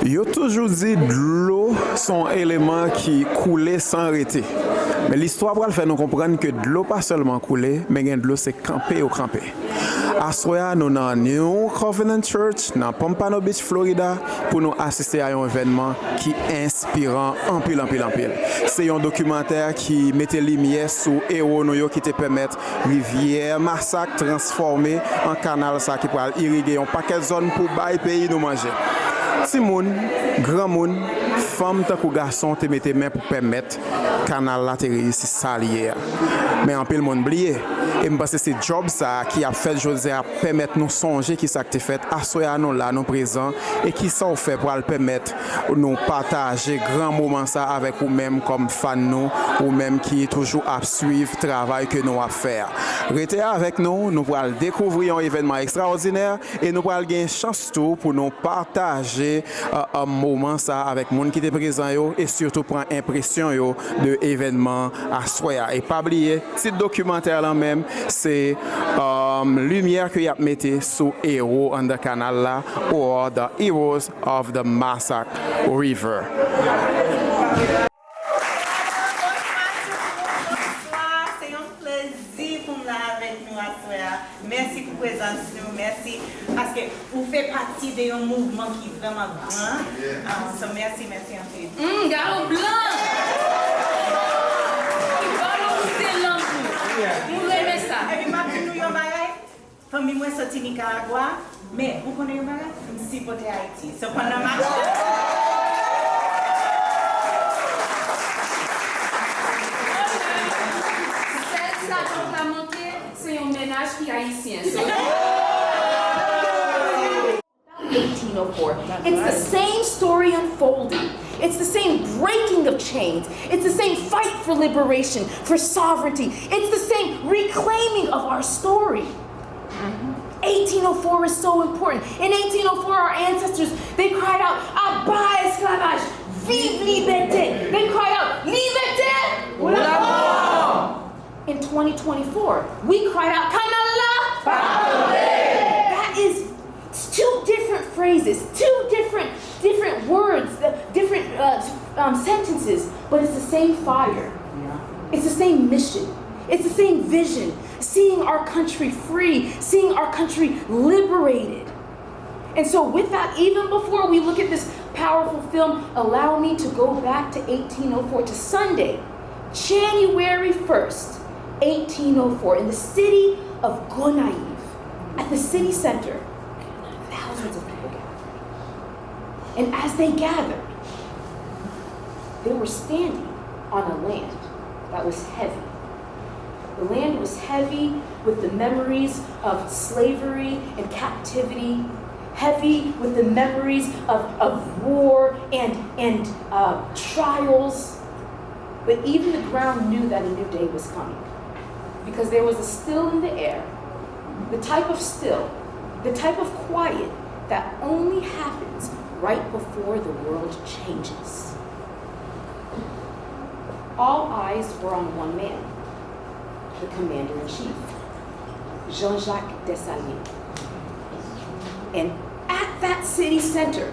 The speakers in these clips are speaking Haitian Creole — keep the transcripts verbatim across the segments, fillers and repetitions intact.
Yo toujou di dlo se yon eleman ki koule san rete. Men listwa pral fè nou konprann ke dlo pa sèlman koule, men gen dlo se kanpe yo kanpe. Aswè a, nou nan New Covenant Church, nan Pompano Beach, Florida, pou nou asiste a yon evènman ki enspiran anpil, anpil, anpil. Se yon dokimantè ki mete limyè sou ewo nou yo ki te pèmèt rivyè Masak transfòme an kanal sa ki pral irige yon pakèt zòn pou bay peyi nou manje. Timoun, granmoun, fanm tankou gason te mete men pou pèmèt kanal la te reyisi sa li ye a. Men anpil moun bliye. E m panse se djòb sa a ki ap fèt jodi a ap pèmèt nou sonje kisa k te fèt. Aswè a nou la, nou prezan. E kisa w fè pral pèmèt nou pataje gran moman sa avèk ou menm kòm fan nou, ou menm ki toujou ap swiv travay ke nou ap fè a. Rete avèk nou, nou pral dekouvri yon evènman ekstraòdinè e nou pral gen chans tou pou nou pataje uh, uh, moman sa avèk moun ki te prezan yo e sitou pran enpresyon yo de evènman aswè a. E pa bliye, tit dokimantè lan menm se um, limyè ke y ap mete sou ewo anndan kanal la, or the heroes of the Masak River. Bonswa, se yon plezi pou m la avèk nou aswè a. Mèsi pou prezans nou, mèsi paske ou fè pati de yon mouvman ki vrèman gran. Ah, so, mèsi, mèsi anpil. Hum, galon blan! Ki valorize lang nou. Nou renmen sa. Epi m ap di nou yon bagay, fanmi mwen soti Nikaragwa, men ou konnen yon bagay, m sipòte Ayiti. So, pandan m ap Sèl sa donk la manke, se yon mennaj ki ayisyen. So, eighteen oh four. It's the same story unfolding. It's the same breaking of chains. It's the same fight for liberation, for sovereignty. It's the same reclaiming of our story. eighteen oh four is so important. In eighteen oh four, our ancestors, they cried out, "Aba esklavaj, viv libète." They cried out, "Libète ou lanmò." In twenty twenty-four, we cried out, "Kanal la pa kanpe." That is two different phrases, two different different words, uh, different uh, um, sentences, but it's the same fire. It's the same mission. It's the same vision. Seeing our country free, seeing our country liberated. And so, with that, even before we look at this powerful film, allow me to go back to eighteen oh four, to Sunday, January first, eighteen oh four, in the city of Gonayiv, at the city center, thousands of people gathered. And as they gathered, they were standing on a land that was heavy. The land was heavy with the memories of slavery and captivity, heavy with the memories of, of war and, and uh, trials. But even the ground knew that a new day was coming because there was a still in the air, the type of still, the type of quiet that only happens right before the world changes. All eyes were on one man, the commander in chief, Jean Jacques Dessalines. And at that city center,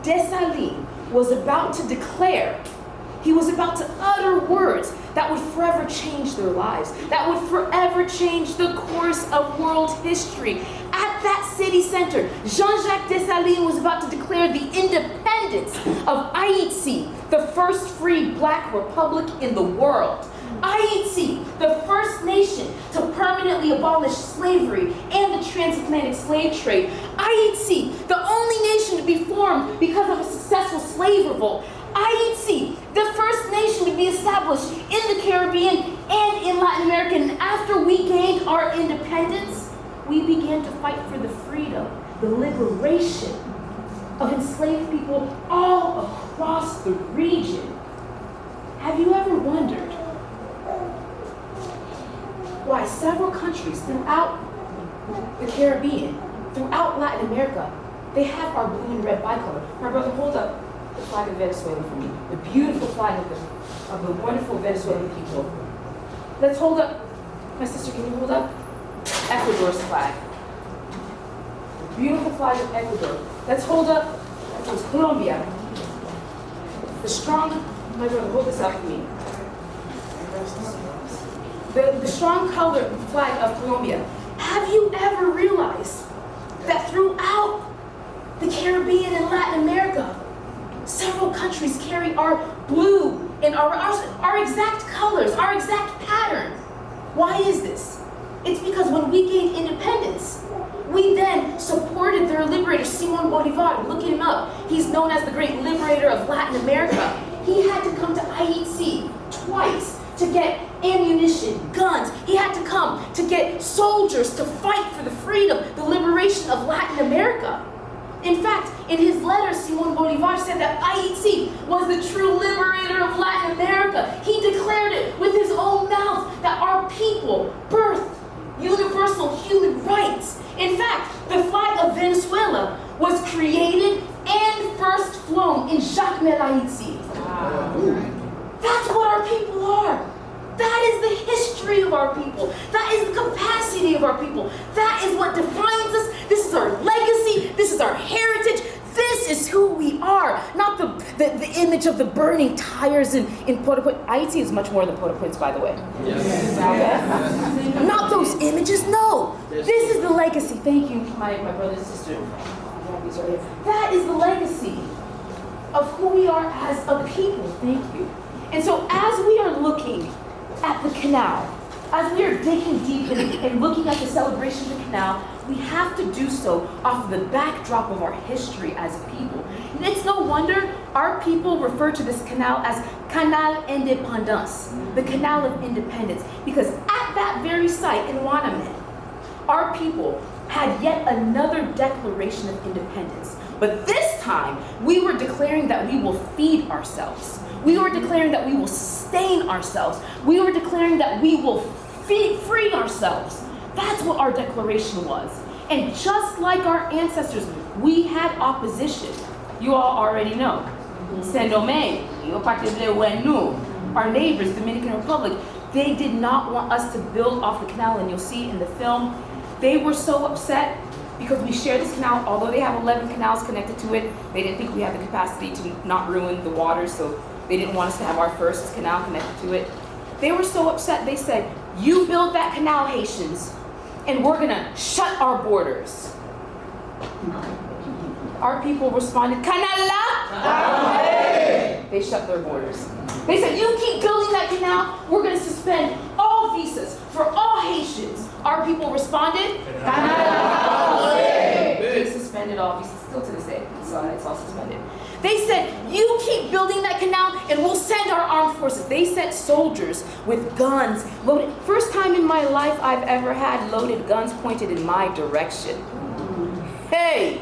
Dessalines was about to declare, he was about to utter words that would forever change their lives, that would forever change the course of world history. At that city center, Jean Jacques Dessalines was about to declare the independence of Haiti, the first free black republic in the world. Haiti, the first nation to permanently abolish slavery and the transatlantic slave trade. Haiti, the only nation to be formed because of a successful slave revolt. Haiti, the first nation to be established in the Caribbean and in Latin America. And after we gained our independence, we began to fight for the freedom, the liberation of enslaved people all across the region. Have you ever wondered why several countries throughout the Caribbean, throughout Latin America, they have our blue and red bicolor? My brother, hold up the flag of Venezuela for me. The beautiful flag of the, of the wonderful Venezuelan people. Let's hold up, my sister, can you hold up Ecuador's flag? The beautiful flag of Ecuador. Let's hold up Colombia. The strong, my brother, hold this up for me. The, the strong color flag of Colombia. Have you ever realized that throughout the Caribbean and Latin America, several countries carry our blue and our, our, our exact colors, our exact pattern? Why is this? It's because when we gained independence, we then supported their liberator, Simon Bolivar. Look him up. He's known as the great liberator of Latin America. He had to come to Haiti twice to get ammunition, guns. He had to come to get soldiers to fight for the freedom, the liberation of Latin America. In fact, in his letter, Simon Bolivar said that Haiti was the true liberator of Latin America. He declared it with his own mouth that our people birthed universal human rights. In fact, the flag of Venezuela was created and first flown in Jacmel, Haiti. That's what our people are. That is the history of our people. That is the capacity of our people. That is what defines us. This is our legacy. This is our heritage. This is who we are. Not the, the, the image of the burning tires in, in Port-au-Prince. Haiti is much more than Port-au-Prince, by the way. Yes. Okay? Not those images, no. This is the legacy. Thank you, my, my brother and sister. That is the legacy of who we are as a people. Thank you. And so, as we are looking at the canal, as we are digging deep and, and looking at the celebration of the canal, we have to do so off of the backdrop of our history as a people. And it's no wonder our people refer to this canal as Canal Indépendance, the Canal of Independence, because at that very site in Wanament, our people had yet another declaration of independence. But this time, we were declaring that we will feed ourselves. We were declaring that we will sustain ourselves. We were declaring that we will feed, free ourselves. That's what our declaration was. And just like our ancestors, we had opposition. You all already know. Saint Domingue, yo pa te vle wè nou. Our neighbors, Dominican Republic, they did not want us to build off the canal, and you'll see in the film, they were so upset because we share this canal. Although they have eleven canals connected to it, they didn't think we had the capacity to not ruin the water, so they didn't want us to have our first canal connected to it. They were so upset, they said, "You build that canal, Haitians, and we're gonna shut our borders." Our people responded, "Kanal la!" They shut their borders. They said, "You keep building that canal, we're gonna suspend all visas for all Haitians." Our people responded, "Kanal la!" They suspended all visas. Still to this day, it's, uh, it's all suspended. They said, "You keep building that canal, and we'll send our armed forces." They sent soldiers with guns, loaded. First time in my life I've ever had loaded guns pointed in my direction. Hey!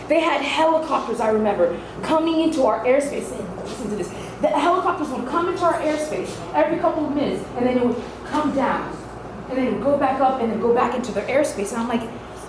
They had helicopters, I remember, coming into our airspace. And listen to this. The helicopters would come into our airspace every couple of minutes, and then it would come down, and then it would go back up, and then go back into their airspace. And I'm like,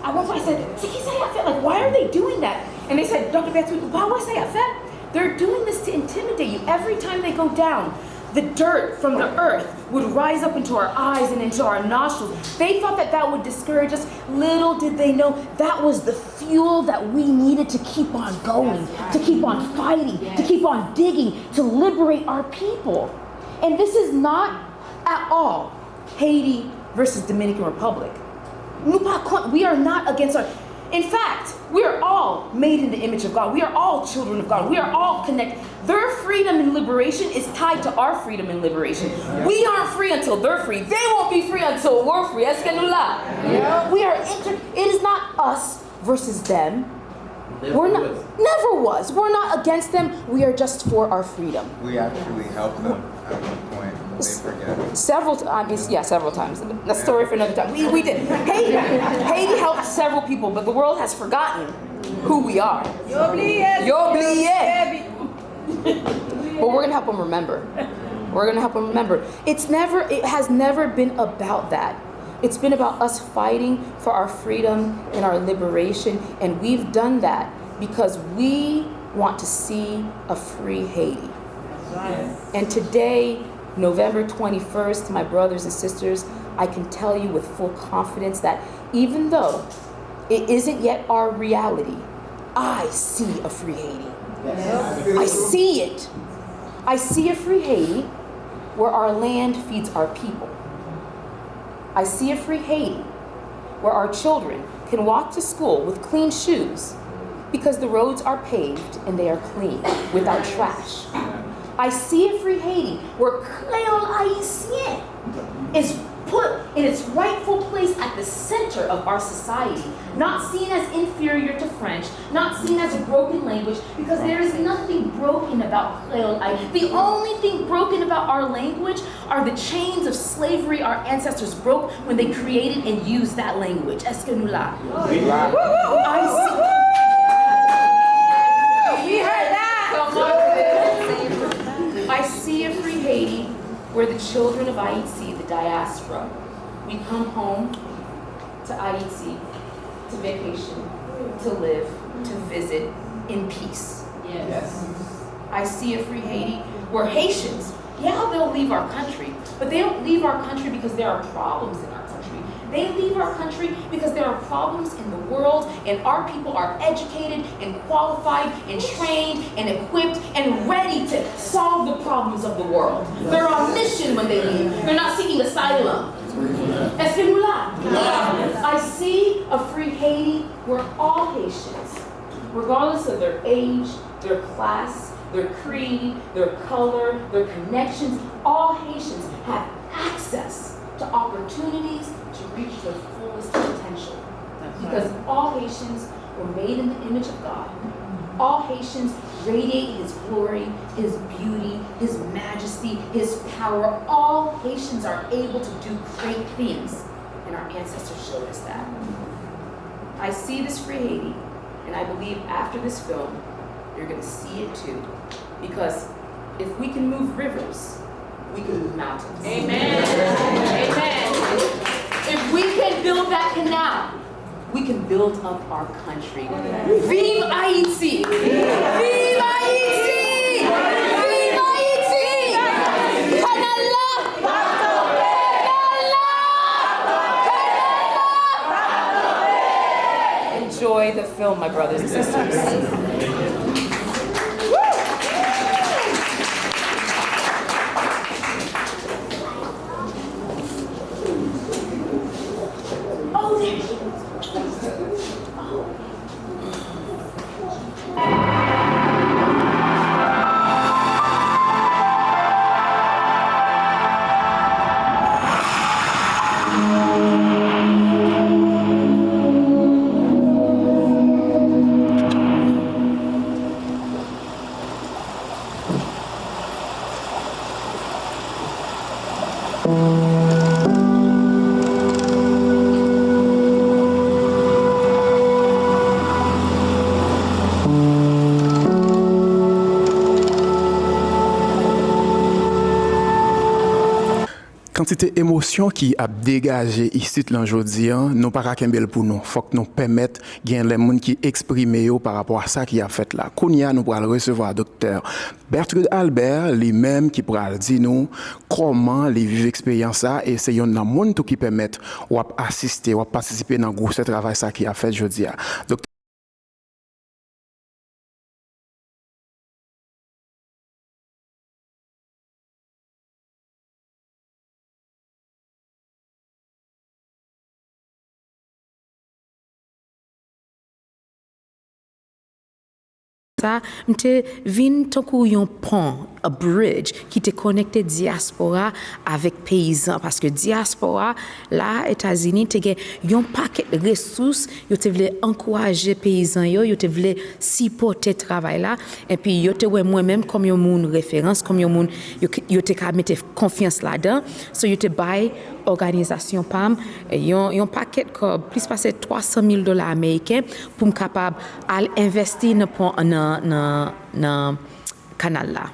at one point I said, "C'est qui ça y a fait? Like, why are they doing that?" And they said, "Doctor Bertrand, why was ça y a fait?" They're doing this to intimidate you. Every time they go down, the dirt from the earth would rise up into our eyes and into our nostrils. They thought that that would discourage us. Little did they know that was the fuel that we needed to keep on going, to keep on fighting, to keep on digging, to liberate our people. And this is not at all Haiti versus Dominican Republic. Nou pa kont, we are not against our, in fact, we are all made in the image of God. We are all children of God. We are all connected. Their freedom and liberation is tied to our freedom and liberation. We aren't free until they're free. They won't be free until we're free. Èske nou la? We are inter-, it is not us versus them. We're not, never was. We're not against them. We are just for our freedom. We actually helped them at one point, but they forget. Several times, yeah, several times. That's a story for another time. We, we did. Haiti, Haiti helped several people, but the world has forgotten who we are. Yo bliye. Yo bliye. But we're gonna help them remember. We're gonna help them remember. It's never, it has never been about that. It's been about us fighting for our freedom and our liberation, and we've done that because we want to see a free Haiti. And today, November twenty-first, my brothers and sisters, I can tell you with full confidence that even though it isn't yet our reality, I see a free Haiti. I see it. I see a free Haiti where our land feeds our people. I see a free Haiti where our children can walk to school with clean shoes because the roads are paved and they are clean, without trash. I see a free Haiti where Kreyòl Ayisyen is put in its rightful place at the center of our society, not seen as inferior to French, not seen as a broken language, because there is nothing broken about Kreyòl Ayisyen. The only thing broken about our language are the chains of slavery our ancestors broke when they created and used that language. Èske nou la? I see. We heard that. I see a free Haiti where the children of Haiti, the diaspora, we come home to Haiti to vacation, to live, to visit in peace. Yes. I see a free Haiti where Haitians, yeah, they'll leave our country, but they don't leave our country because there are problems in our country. They leave our country because there are problems in the world, and our people are educated and qualified and trained and equipped and ready to solve the problems of the world. They're on mission when they leave. They're not seeking asylum. Èske nou la? I see a free Haiti where all Haitians, regardless of their age, their class, their creed, their color, their connections, all Haitians have access to opportunities to reach their fullest potential. Because all Haitians were made in the image of God. All Haitians radiate His glory, His beauty, His majesty, His power. All Haitians are able to do great things, and our ancestors showed us that. I see this free Haiti, and I believe after this film, you're going to see it too. Because if we can move rivers, we can move mountains. Amen. Amen. If we can build that canal, we can build up our country. Vive Haïti! Vive Haïti! Vive Haïti! Kanal la! Kanal la! Kanal la! Enjoy the film, my brothers and sisters. Oh, there she is. Oh. Kantite emosyon ki ap degaje isit lan jodi a, nou pa ka kenbe l pou nou. Fòk nou pèmèt gen lè moun ki eksprime yo pa rapò a sa ki ap fèt la. Kounye a, nou pral resevwa Doktè Bertrude Albert, li menm ki pral di nou kòman li viv eksperyans sa, e se yonn nan moun tou ki pèmèt w ap asiste, w ap patisipe nan gwosè travay sa ki ap fèt jodi a. Doktè Sa, m te vin tankou yon pon, a bridge, ki te konekte dyaspora avèk peyizan, paske dyaspora la, Etazini, te gen yon pakèt resous, yo te vle ankouraje peyizan yo, yo te vle sipòte travay la, epi yo te wè mwen menm kòm yon moun referans, kòm yon moun yo, yo te ka mete konfyans ladan. So, yo te bay òganizasyon pa m yon, yon pakèt kòb, plis pase twa san mil dola ameriken, pou m kapab al envèsti nan pon, nan, nan, nan kanal la.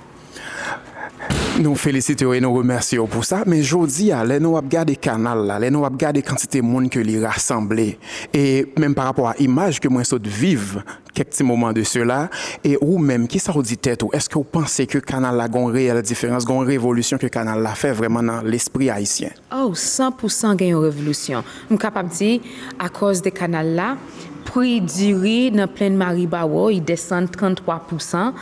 Nou felisite w e nou remèsye w pou sa, men jodi a, lè nou ap gade kanal la, lè nou ap gade kantite moun ke li rasanble, e menm pa rapò a imaj ke mwen sot viv kèk ti moman de sela, e ou menm, kisa w di tèt ou? Èske w panse ke kanal la gon reyèl diferans, gon revolisyon ke kanal la fè vrèman nan lespri ayisyen? Oh, san pou san gen yon revolisyon. M kapab di, akòz de kanal la, Pri diri nan Plenn Maribawo, li desann tranntwa pousan.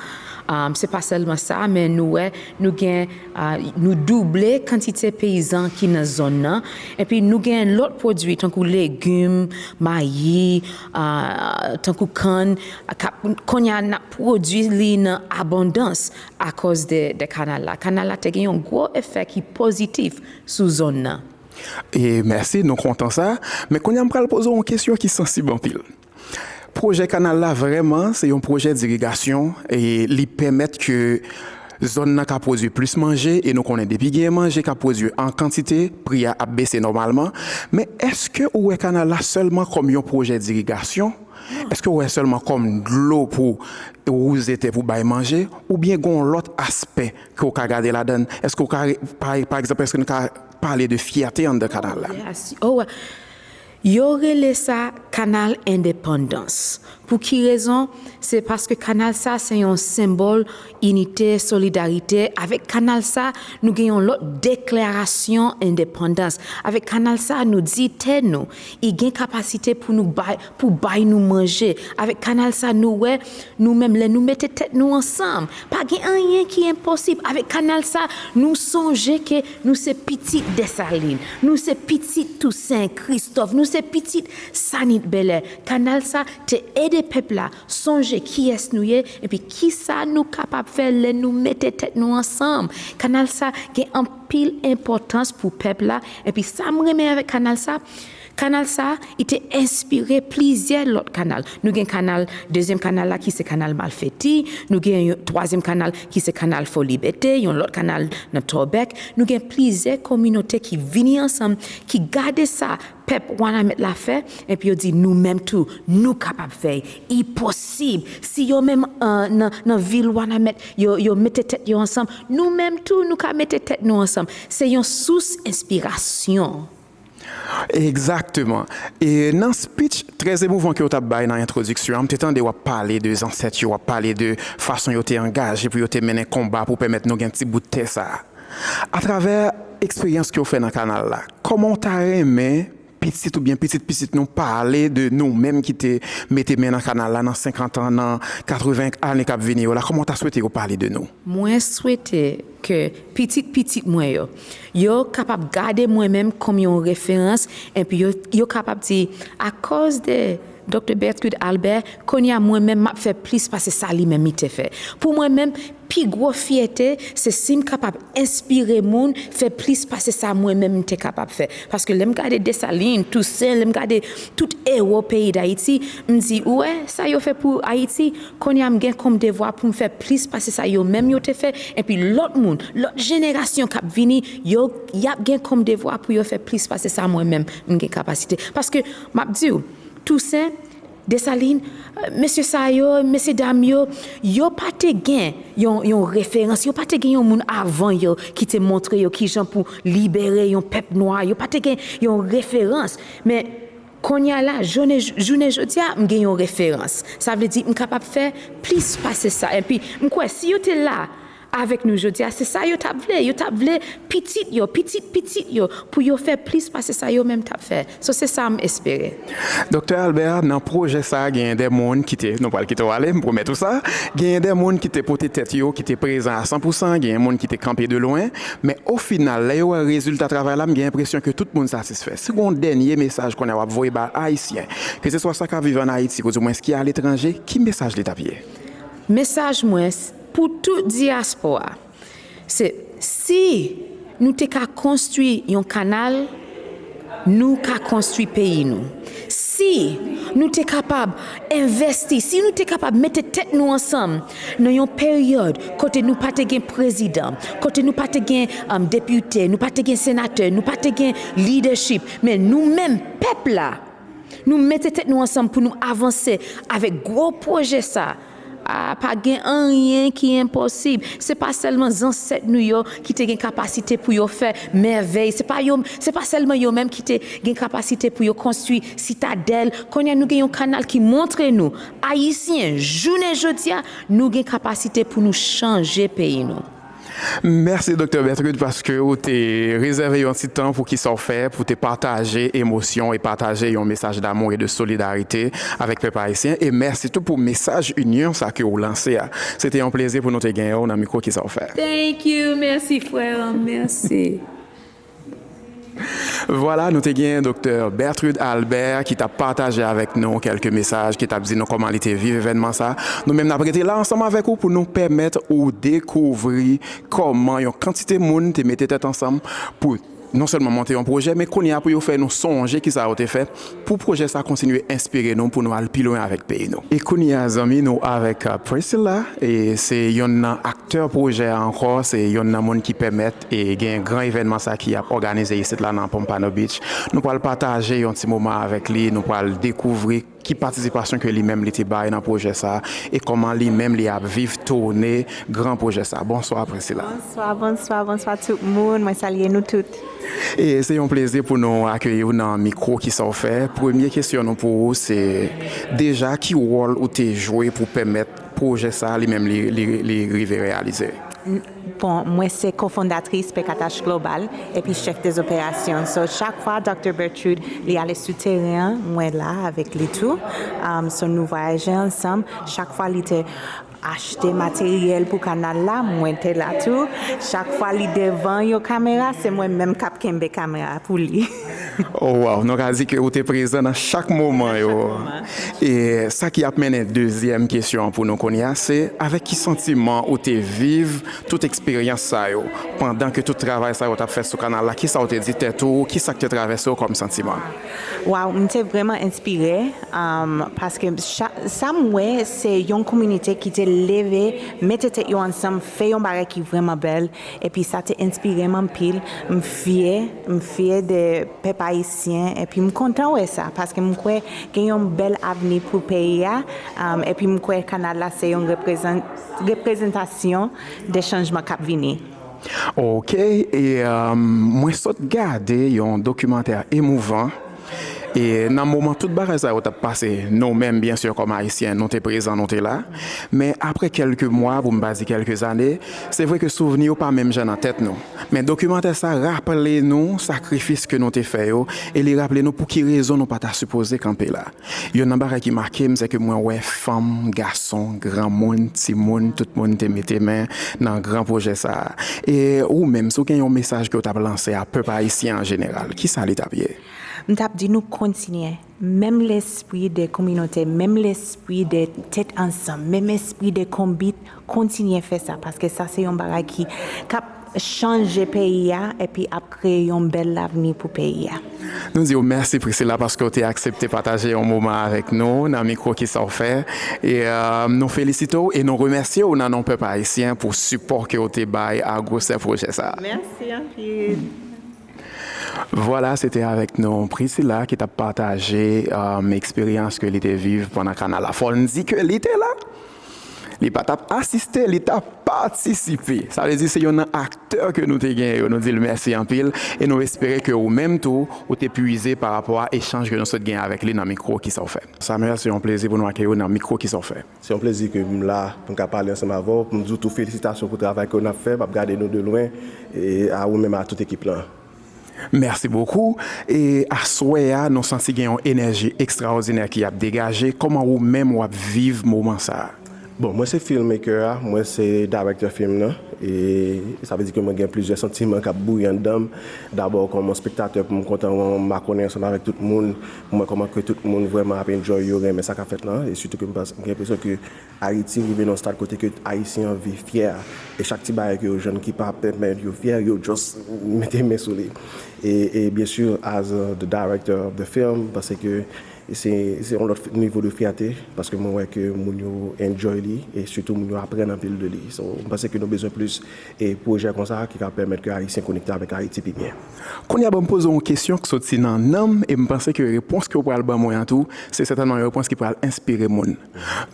Um, se pa sèlman sa, men nou wè, nou gen, uh, nou double kantite peyizan ki nan zòn nan. Epi nou gen lòt pwodui, tankou legim, mayi, uh, tankou kann, k ap, kounye a n ap pwodui li nan abondans akoz de, de kanal la. Kanal la te gen yon gwo efè ki pozitif sou zòn nan. E mèsi, nou kontan sa. Men kounye a m pral poze w yon kesyon ki sansib anpil. Pwojè kanal la vrèman se yon pwojè dirigasyon e li pèmèt ke zòn nan ka pwodui plis manje e nou konnen depi gen manje k ap pwodui an kantite, pri a ap bese nòmalman. Men èske ou wè kanal la sèlman kòm yon pwojè dirigasyon? Èske ou wè sèlman kòm dlo pou wouze tè pou bay manje? Oubyen gen yon lòt aspè ke w ka gade ladan l? Èske w ka, pa, pa egzanp, èske n ka pale de fyète anndan kanal la? Yes. Oh, yo rele sa kanal endepandans. Pou ki rezon? Se paske kanal sa se yon senbòl inite, solidarite. Avèk kanal sa, nou gen yon lòt deklarasyon endepandans. Avèk kanal sa, nou di tè nou, i gen kapasite pou nou bay, pou bay nou manje. Avèk kanal sa, nou wè, nou menm, lè nou mete tèt nou ansanm, pa gen anyen ki enposib. Avèk kanal sa, nou sonje ke nou se pitit Desalin, nou se pitit Tousen, Kristòf, nou se pitit Sanit Bèlè. Kanal sa te ede pèp la sonje kiyès nou ye, epi kisa nou kapab fè lè nou mete tèt nou ansanm. Kanal sa gen anpil enpòtans pou pèp la, epi sa m renmen avèk kanal sa, kanal sa, i te enspire plizyè lòt kanal. Nou gen kanal, dezyèm kanal la ki se kanal Malfeti, nou gen yon twazyèm kanal ki se kanal Fòlibète, yon lòt kanal nan Tòbèk. Nou gen plizyè kominote ki vini ansanm, ki gade sa pèp Wanament la fè, epi yo di nou menm tou, nou kapab fè l. I posib. Si yo menm, euh, nan, nan vil Wanament, yo, yo mete tèt yo ansanm, nou menm tou, nou ka mete tèt nou ansanm. Se yon sous enspirasyon. Egzakteman. E nan speech trè emouvan ke w t ap bay nan entwodiksyon an, m te tande w ap pale de zansèt yo, w ap pale de fason yo te angaje pou yo te mennen konba pou pèmèt nou gen ti bout tè sa a. Atravè eksperyans ke w fè nan kanal la, kòman w ta renmen pitit oubyen pitit pitit nou pale de nou menm ki te mete men nan kanal la nan senkant an, nan katreven ane k ap vini yo la? Kòman w ta swete yo pale de nou? Mwen swete ke pitit pitit mwen yo, yo kapab gade mwen menm kòm yon referans, epi yo, yo kapab di, akòz de Doktè Bertrude Albert, kounye a mwen menm m ap fè plis pase sa li menm li te fè. Pou mwen menm, pi gwo fyète, se si m kapab enspire moun fè plis pase sa mwen menm m te kapab fè. Paske lè m gade Desalin, Tousen, lè m gade tout ewo peyi Dayiti, m di, ou wè, sa yo fè pou Ayiti, kounye a m gen kòm devwa pou m fè plis pase sa yo menm yo te fè, epi lòt moun, lòt jenerasyon k ap vini, yo, y ap gen kòm devwa pou yo fè plis pase sa mwen menm m gen kapasite. Paske, m ap di w, Tousen, Desalin, mesye sa yo, mesye dam yo, yo pa te gen yon, yon referans, yo pa te gen yon moun avan yo ki te montre yo kijan pou libere yon pèp nwa, yo pa te gen yon referans. Men, kounye a la, jounen, jounen jodi a, m gen yon referans. Sa vle di, m kapab fè plis pase sa. Epi, m kwè, si yo te la, avèk nou jodi a, se sa yo t ap vle. Yo t ap vle pitit yo, pitit pitit yo, pou yo fè plis pase sa yo menm t ap fè. So, se sa m espere. Doktè Albert, nan pwojè sa a, genyen de moun ki te, nou pral kite w ale, m pwomèt ou sa, genyen de moun ki te pote tèt yo, ki te prezan a san pousan, genyen moun ki te kanpe de lwen, men o final, lè yo wè rezilta travay la, m gen enpresyon ke tout moun satisfè. Si w gen yon dènye mesaj kounye a w ap voye ba Ayisyen, keseswa sa k ap viv ann Ayiti, oudimwens ki aletranje, ki mesaj li t ap ye? Mesaj mwen, pou tout dyaspora, se si nou te ka konstwi yon kanal, nou ka konstwi peyi nou. Si nou te kapab envèsti, si nou te kapab mete tèt nou ansanm nan yon peryòd kote nou pa te gen prezidan, kote nou pa te gen, um, depite, nou pa te gen senatè, nou pa te gen lidèchip, men nou menm, pèp la, nou mete tèt nou ansanm pou nou avanse avèk gwo pwojè sa. A, pa gen anyen ki enposib. Se pa sèlman zansèt nou yo ki te gen kapasite pou yo fè mèvèy. Se pa yo, se pa sèlman yo menm ki te gen kapasite pou yo konstwi sitadèl. Kounye a, nou gen yon kanal ki montre nou, Ayisyen, jounen jodi a, nou gen kapasite pou nou chanje peyi nou. Mèsi, Doktè Bertrude, paske ou te rezève yon ti tan pou ki sa w fè, pou te pataje emosyon e pataje yon mesaj damou e de solidarite avèk pèp ayisyen. E mèsi tou pou mesaj inyon sa ke ou lanse a. Se te yon plezi pou nou te genyen w nan mikwo ki sa w fè. Thank you. Mèsi, frè. Mèsi. Vwala, nou te gen Doktè Bertrude Albert ki t ap pataje avèk nou kèlke mesaj, ki t ap di nou kòman li te viv evènman sa. Nou menm n ap rete la ansanm avèk ou pou nou pèmèt ou dekouvri kòman yon kantite moun te mete tèt ansanm pou non sèlman monte yon pwojè, men kounye a pou yo fè nou sonje kisa yo te fè, pou pwojè sa kontinye enspire nou pou nou al pi lwen avèk peyi nou. E kounye a, zanmi, nou avèk Priscilla, e se yonn nan aktè pwojè a ankò, se yonn nan moun ki pèmèt e gen gran evènman sa ki ap òganize isit la nan Pompano Beach. Nou pral pataje yon ti moman avèk li, nou pral dekouvri ki patisipasyon ke li menm li te bay nan pwojè sa e kòman li menm li ap viv toune gran pwojè sa. Bonswa, Priscilla. Bonswa, bonswa, bonswa tout moun. Mwen salye nou tout. E se yon plezi pou nou akeyi w nan mikwo ki sa w fè. Premye kesyon nou pou ou se, deja ki wòl ou te jwe pou pèmèt pwojè sa li menm li, li, li rive reyalize? Bon, mwen se kofondatris Pekatash Global epi chèf de zoperasyon. So, chak fwa Doktè Bertrude li ale sou teren an, mwen la avèk li tou. Um, so, nou vwayaje ansanm. Chak fwa li te achte materyèl pou kanal la, mwen te la tou. Chak fwa li devan yon kamera, se mwen menm k ap kenbe kamera pou li. Oh, wow, nou ka di ke ou te prezan nan chak moman yo. E sa ki ap mennen dezyèm kesyon an pou nou kounye a, se avèk ki santiman ou te viv tout eksperyans sa yo, pandan ke tout travay sa yo t ap fèt sou kanal la, kisa ou te di tèt ou, kisa k te travèse w kòm santiman? Wow, m te vrèman enspire, um, paske cha- sa m wè se yon kominote ki te leve, mete tèt yo ansanm, fè yon bagay ki vrèman bèl, epi sa te enspire m anpil. M fyè, m fyè de pèp ayisyen, epi m kontan wè sa, paske m kwè gen yon bèl avni pou peyi a, um, epi m kwè kanal la se yon reprezan- reprezantasyon de chanjman k ap vini. Ok, e um, mwen sot gade yon dokimantè emouvan. E nan moman tout bagay sa yo t ap pase, nou menm, byen si, kòm Ayisyen, nou te prezan, nou te la. Men apre kèlke mwa, pou m pa di kèlke zane, se vre ke souvni yo pa menm jan nan tèt nou. Men dokimantè sa raple nou sakrifis ke nou te fè yo, e li raple nou pou ki rezon nou pa ta sipoze kanpe la. Youn nan bagay ki make m, se ke mwen wè fanm, gason, granmoun, timoun, tout moun te mete men nan gran pwojè sa a. E ou menm, si w gen yon mesaj ke w t ap lanse a pèp ayisyen an jeneral, kisa li t ap ye? M t ap di nou kontinye. Menm lespri de kominote, menm lespri de tèt ansanm, menm espri de konbit, kontinye fè sa, paske sa se yon bagay ki k ap chanje peyi a epi ap kreye yon bèl lavni pou peyi a. Nou di w mèsi, Priscilla, paske w te aksepte pataje yon moman avèk nou nan mikwo ki sa w fè. E uh, nou felisite w e nou remèsye w nan non pèp ayisyen pou sipò ke w te bay a gwosè pwojè sa. Mèsi anpil. Vwala, se te avèk nou Priscilla ki t ap pataje um, eksperyans ke li te viv pandan kanal la. Fò n di ke li te la. Li pa t ap asiste, li t ap patisipe. Sa vle di se youn nan aktè ke nou te genyen yo. Nou di l mèsi anpil e nou espere ke ou menm tou, ou te pwize pa rapò a echanj ke nou sot genyen avèk li nan mikwo ki sa w fè. Samuel, se yon plezi pou nou akeyi w nan mikwo ki sa w fè. Se yon plezi ke m la pou m ka pale ansanm avè w, pou m di w tou felisitasyon pou travay ke n ap fè, m ap gade nou de lwen, e a ou menm a tout ekip lan. Mèsi bokou. E aswè a, nou santi gen yon enèji ekstraòdinè ki ap degaje. Kòman ou menm w ap viv moman sa a? Bon, mwen se filmmaker a, mwen se director film nan. E sa vle di ke mwen gen plizyè santiman k ap bouyi anndan m. Dabò, kòm yon spektatè, pou m kontan wè yon makònen ansanm avèk tout moun, pou m wè kòman ke tout moun vrèman ap enjoy yo, renmen sa k ap fèt lan. E sitou ke m panse, m gen enpresyon ke Ayiti rive nan yon stad kote ke Ayisyen anvi fyè. E chak ti bagay ke yo jwenn ki pa pèmèt yo fyè, yo just mete men sou li. E, e byen si, as uh, the director of the film, m panse ke se se yon lòt nivo de fyète, paske mwen wè ke moun yo enjoy li, e sitou moun yo aprann anpil de li. So, m panse ke nou bezwen plis e pwojè konsa ki ka pèmèt ke Ayisyen konekte avèk Ayiti pi byen. Kounye a, ban m poze w yon kesyon k soti nan nanm, e m panse ke repons ke w pral ban mwen an tou, se sètènman yon repons ki pral enspire moun.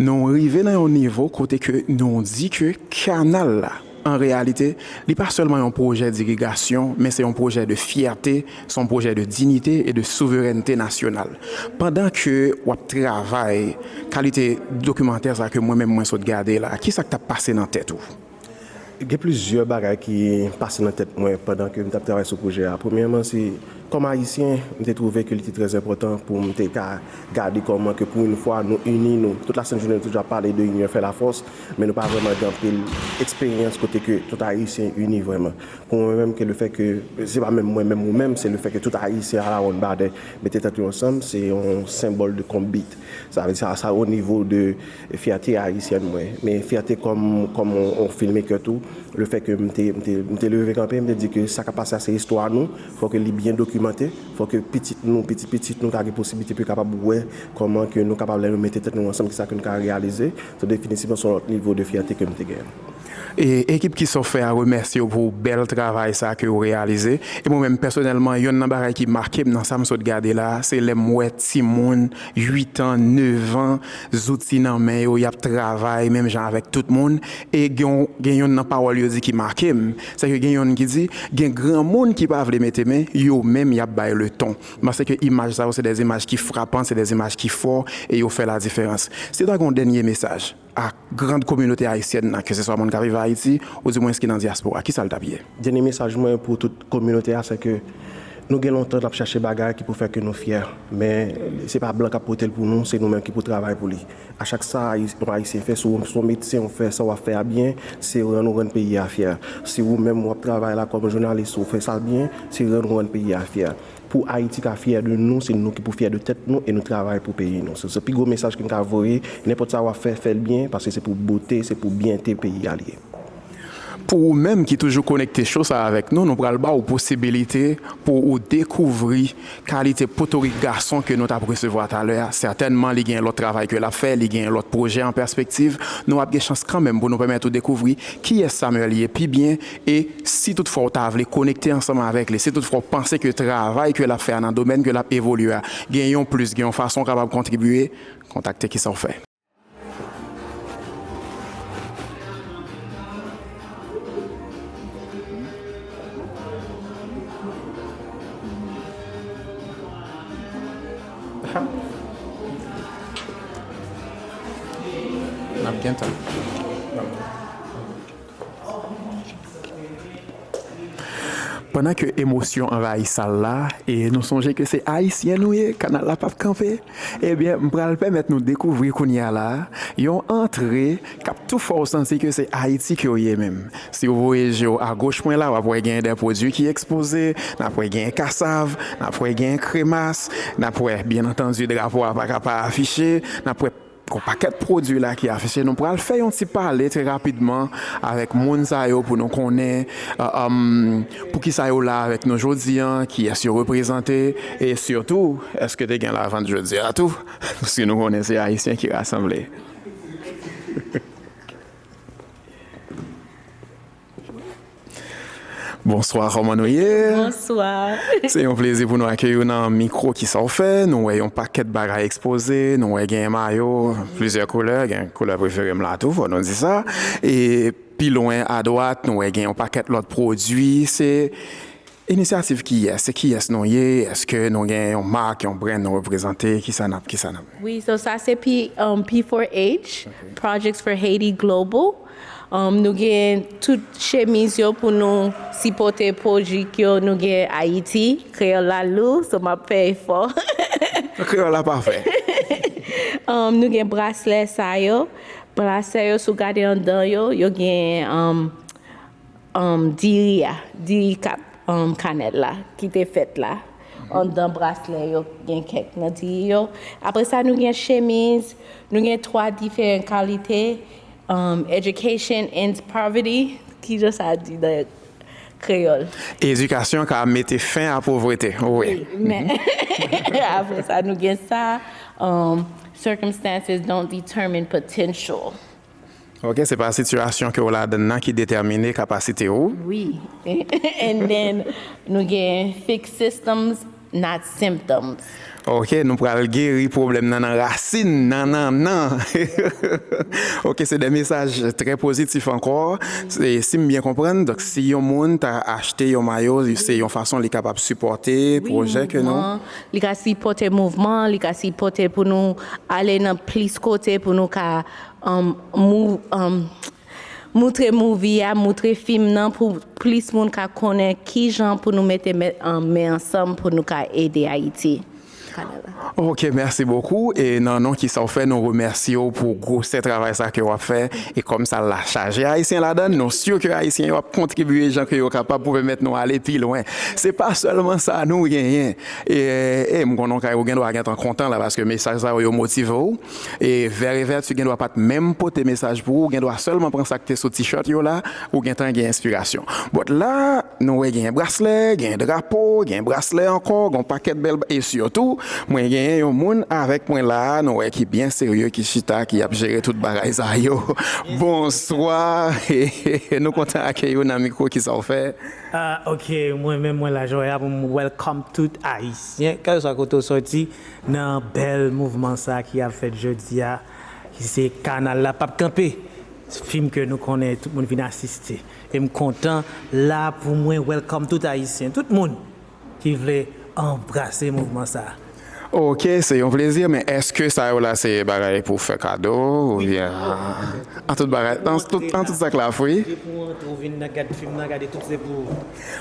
Nou rive nan yon nivo kote ke nou di ke kanal la, an reyalite, li pa sèlman yon pwojè dirigasyon, men se yon pwojè de fyète, se yon pwojè de diyite e de souverènte nasyonal. Pandan ke w ap travay kalite dokimantè sa ke mwen menm mwen sot gade la, kisa k t ap pase nan tèt ou? Gen plizyè bagay ki pase nan tèt mwen pandan ke m t ap travay sou pwojè a. Premyèman, se kòm Ayisyen, m te twouve ke li te trè enpòtan pou m te ka gade kòman ke pou yon fwa nou ini nou. Tout lasent jounen nou toujou ap pale de inyon fè lafòs, men nou pa vrèman gen anpil eksperyans kote ke tout Ayisyen ini vrèman. Pou mwen menm, ke le fè ke, se pa menm mwen menm ou menm, se le fè ke tout Ayisyen alawonn badè mete tèt yo ansanm, se yon senbòl de konbit. Sa vle di sa, sa o nivo de fyète ayisyèn mwen. Men fyète kòm, kòm on, on filmmaker tou, le fè ke m te, m te, m te leve kanpe, m te di ke sa k ap pase a se istwa nou, fò ke li byen dokimante, fò ke pitit nou, pitit pitit nou ta gen posiblite pou yo kapab wè kòman ke nou kapab lè nou mete tèt nou ansanm, kisa ke nou ka reyalize. So definitivman se yon lòt nivo de fyète ke m te genyen. E ekip Kisa w fè a remèsye w pou bèl travay sa ke w reyalize. E mwen menm pèsonèlman, yonn nan bagay ki make m nan sa m sot gade la, se lè m wè timoun uit an, nèf an, zouti nan men yo, y ap travay menm jan avèk tout moun. E gen, gen yonn nan pawòl yo di ki make m, se ke gen yonn ki di, gen granmoun ki pa vle mete men, yo menm y ap bay leton. M panse ke imaj sa yo se de imaj ki frapan, se de imaj ki fò, e yo fè ladiferans. Si w ta gen yon dènye mesaj a grand kominote ayisyèn nan, keseswa moun k ap viv Ayiti, oudimwens ki nan dyaspora, kisa l t ap ye? Dènye mesaj mwen pou tout kominote a, se ke nou gen lontan n ap chache bagay ki pou fè ke nou fyè. Men se pa blan k ap pote l pou nou, se nou menm ki pou travay pou li. A chak sa Ayi-, yon Ayisyen fè, si w se yon medsen, w fè sa w ap fè a byen, se rann ou rann peyi a fyè. Si ou menm w ap travay la kòm jounalis, ou fè sa byen, se rann ou rann peyi a fyè. Pou Ayiti ka fyè de nou, se nou ki pou fyè de tèt nou e nou travay pou peyi nou. Se, se pi gwo mesaj ke m ka voye. Nenpòt sa w ap fè, fè l byen, paske se pou bote, se pou byente peyi a l ye. Pou ou menm ki toujou konekte cho sa avèk nou, nou pral ba w posibilite pou ou dekouvri kalite potorik gason ke nou t ap resevwa talè a. Sètènman, li gen lòt travay ke l ap fè, li gen lòt pwojè an pèspektiv. Nou ap gen chans kanmenm pou nou pèmèt ou dekouvri kiyès Samuel ye pi byen. E si toutfwa w ta vle konekte ansanm avèk li, si toutfwa w panse ke travay ke l ap fè a nan domèn ke l ap evolye a, gen yon plis, gen yon fason w kapab kontribye, kontakte Kisa w fè. N ap gen tan. Pandan ke emosyon anvayi sal la, e nou sonje ke se Ayisyen nou ye, kanal la p ap kanpe, ebyen, m pral pèmèt nou dekouvri kounye a la, yon antre k ap tou fè w santi ke se Ayiti ke w ye menm. Si w voye je w agoch mwen la, w ap wè gen de pwodui ki ekspoze, n ap wè gen kasav, n ap wè gen kremas, n ap wè, byen antandi, drapo a pa ka pa afiche, n ap wè gon pakèt pwodui la ki afiche. Nou pral fè yon ti pale trè rapidman avèk moun sa yo pou nou konnen, uh, um, poukisa yo la avèk nou jodi a, kiyès yo reprezante, e sitou, èske te gen lavant jodi a tou? Paske nou konnen se Ayisyen ki rasanble. Bonswa, kòman nou ye? Bonswa. Se yon plezi pou nou akeyi w nan mikwo Kisa w fè. Nou wè yon pakèt bagay ekspoze, nou wè gen mayo, plizyè koulè, gen koulè prefere m la tou, fò nou di sa. E pi lwen adwat, nou wè gen yon pakèt lòt pwodui. Se inisyativ kiyès? Se kiyès nou ye? Èske nou gen yon mak, yon brand nou reprezante? Kisa n ap, kisa n ap? Wi, so sa se P, um, P four H, Projects for Haiti Global. Um, nou gen tout chemiz yo pou nou sipòte pwodui k yo. Nou gen Ayiti, kreyòl la lou, so m ap fè efò. Kreyòl la pafè. Um, nou gen braslè sa yo. Braslè yo, si w gade anndan yo, yo gen, um, um, diri a, diri k ap, um, kanèl la, ki te fèt la. Anndan braslè yo, gen kèk nan diri yo. Apre sa, nou gen chemiz, nou gen twa diferan kalite, um, education ends poverty, kijan sa di nan kreyòl? Edikasyon ka mete fen a povrete, wi. Wi, men apre sa, nou gen sa, um, circumstances don't determine potential. Ok, se pa sitiyasyon ke w ladann nan ki detèmine kapasite w. Wi. And then, nou gen fix systems, not symptoms. Ok, nou pral geri pwoblèm nan nan rasin nan nan nan. Ok, se de mesaj trè pozitif ankò. Se, si m byen konprann, donk si yon moun ta achte yon mayo, se yon fason li kapab sipòte pwojè ke nou. Wi, mouvman. Li ka sipòte mouvman, li ka sipòte pou nou ale nan plis kote, pou nou ka, um, mou-, um, moutre movie a, moutre fim nan pou plis moun ka konnen kijan pou nou mete men, an, men ansanm pou nou ka ede Ayiti. Kanal la. Ok, mèsi bokou. E nan non Kisa w fè, nou remèsye w pou gwosè travay sa ke w ap fè. E kòm sa la chaje Ayisyen ladan l, nou si ke Ayisyen yo ap kontribiye jan ke yo kapab pou pèmèt nou ale pi lwen. Se pa sèlman sa nou genyen. E, e m konnen w kay ou gen dwa gentan kontan la, paske mesaj sa yo, yo motive w. E Vè e Vèti gen dwa pa t menm pote mesaj pou ou, ou gen dwa sèlman pran sa k te sou t-shirt yo la, ou gentan gen enspirasyon. But la, nou wè gen braslè, gen drapo, gen braslè ankò, gen yon pakèt bèl ba-, e sitou, mwen genyen yon moun avèk mwen la, nou wè ki byen serye, ki chita, ki ap jere tout bagay sa yo. Bonswa, nou kontan akeyi w nan mikwo, Kisa w fè? Ah, ok, mwen menm mwen la jodi a pou m welcome tout Ayisyen, kèlkeswa kote w sòti, nan bèl mouvman sa ki ap fèt jodi a, ki se Kanal la p ap kanpe. Fim ke nou konnen tout moun vin asiste. E m kontan la pou mwen welcome tout Ayisyen, tout moun ki vle anbrase mouvman sa. Ok, se yon plezi, men èske sa yo la se bagay pou fè kado oubyen an tout bagay, an tout, an tout sa k la fri? Depi w antre, ou vin nan gad fim nan, gade tout se pou ou.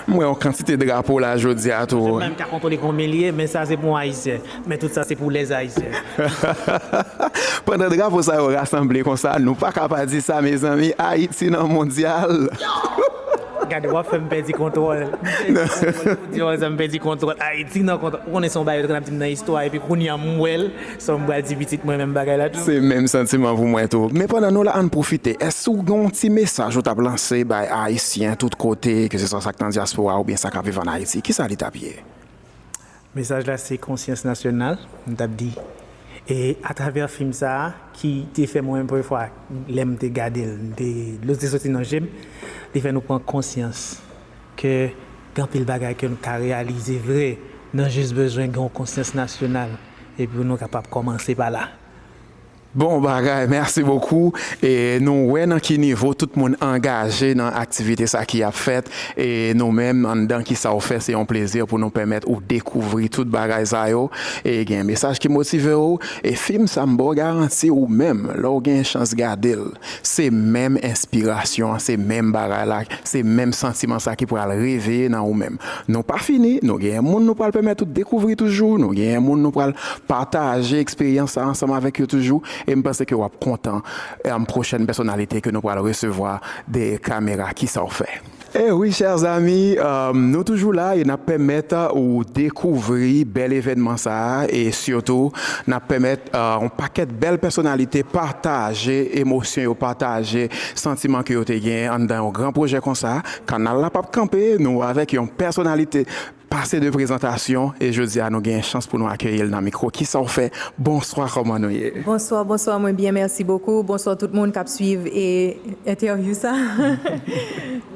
M wè yon kantite drapo la jodi a tou. Mwen menm ka kontwole konbyen li ye, men sa se pou Ayisyen. Men tout sa se pou lèz Ayisyen. Pandan drapo sa yo rasanble konsa, nou pa ka pa di sa, mezanmi, Ayiti nan mondyal. Gade, w ap fè m pèdi kontwòl. M pèdi kontwòl, pou di w sa, m pèdi kontwòl. Ayiti nan kontwòl. Ou konnen se yon bagay yo te konn ap di m nan istwa, epi kounye a m wè l, so m pral di pitit mwen menm bagay la tou. Se menm santiman pou mwen tou. Men pandan nou la, ann pwofite. Èske w gen yon ti mesaj ou t ap lanse bay Ayisyen tout kote, ke se swa sa k nan dyaspora oubyen sa k ap viv ann Ayiti? Kisa li t ap ye? Mesaj la se konsyans nasyonal, m t ap di. E atravè fim sa a, ki te fè mwen menm premye fwa, lè m te gade l, m te, dlo te soti nan je m, li fè nou pran konsyans ke gen anpil bagay ke nou ka reyalize vre, nou jis bezwen gen yon konsyans nasyonal, epi pou nou kapab kòmanse pa la. Bon bagay, mèsi bokou. E nou wè nan ki nivo tout moun angaje nan aktivite sa ki ap fèt. E nou menm, anndan Kisa w fè, se yon plezi pou nou pèmèt ou dekouvri tout bagay sa yo. E gen mesaj ki motive w. E fim sa, m ba w garanti, ou menm, lè w gen chans gade l, se menm enspirasyon an, se menm bagay la, se menm santiman sa ki pral reveye nan ou menm. Nou pa fini, nou genyen moun nou pral pèmèt ou dekouvri toujou, nou genyen moun nou pral pataje eksperyans sa ansanm avèk yo toujou, e m panse ke w ap kontan, e, pwochèn pèsonalite ke nou pral resevwa dèyè kamera. Kisa w fè? E wi, chers amis, e, nou toujou la e n ap pèmèt ou dekouvri bèl evènman sa a, e sitou, n ap pèmèt, e, yon pakèt bèl pèsonalite pataje emosyon yo, pataje santiman ke yo te genyen anndan yon gran pwojè konsa. Kanal la p ap kanpe, nou avèk yon pèsonalite pase de prezantasyon, e jodi a nou gen chans pou nou akeyi l nan mikwo. Kisa w fè? Bonswa, kòman nou ye? Bonswa, bonswa, mwen byen, mèsi bokou. Bonswa tout moun k ap swiv e entèvyou sa.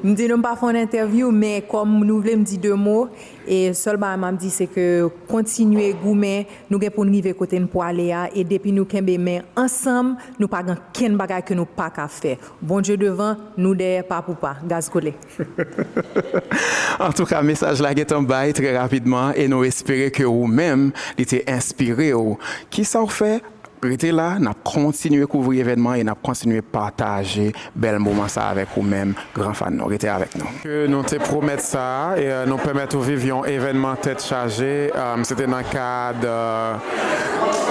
M di nou m pa fè yon entèvyou, men kòm nou vle m di de mo, e sèl bagay m ap di se ke kontinye goumen, nou gen pou n rive kote n pwale a, e depi nou kenbe men ansanm, nou pa gen kenn bagay ke nou pa ka fè. Bondye devan, nou dèyè, pa pou pa. Gaz kole. Antouka, mesaj la gentan bay trè rapidman e nou espere ke ou menm, li te enspire w. Kisa w fè? Rete la, n ap kontinye kouvri evènman e n ap kontinye pataje bèl moman sa avèk ou menm, gran fan nou. Rete avèk nou. Ke nou te pwomèt sa, e, e, nou pèmèt ou viv yon evènman tèt chaje. E, se te nan kad, e,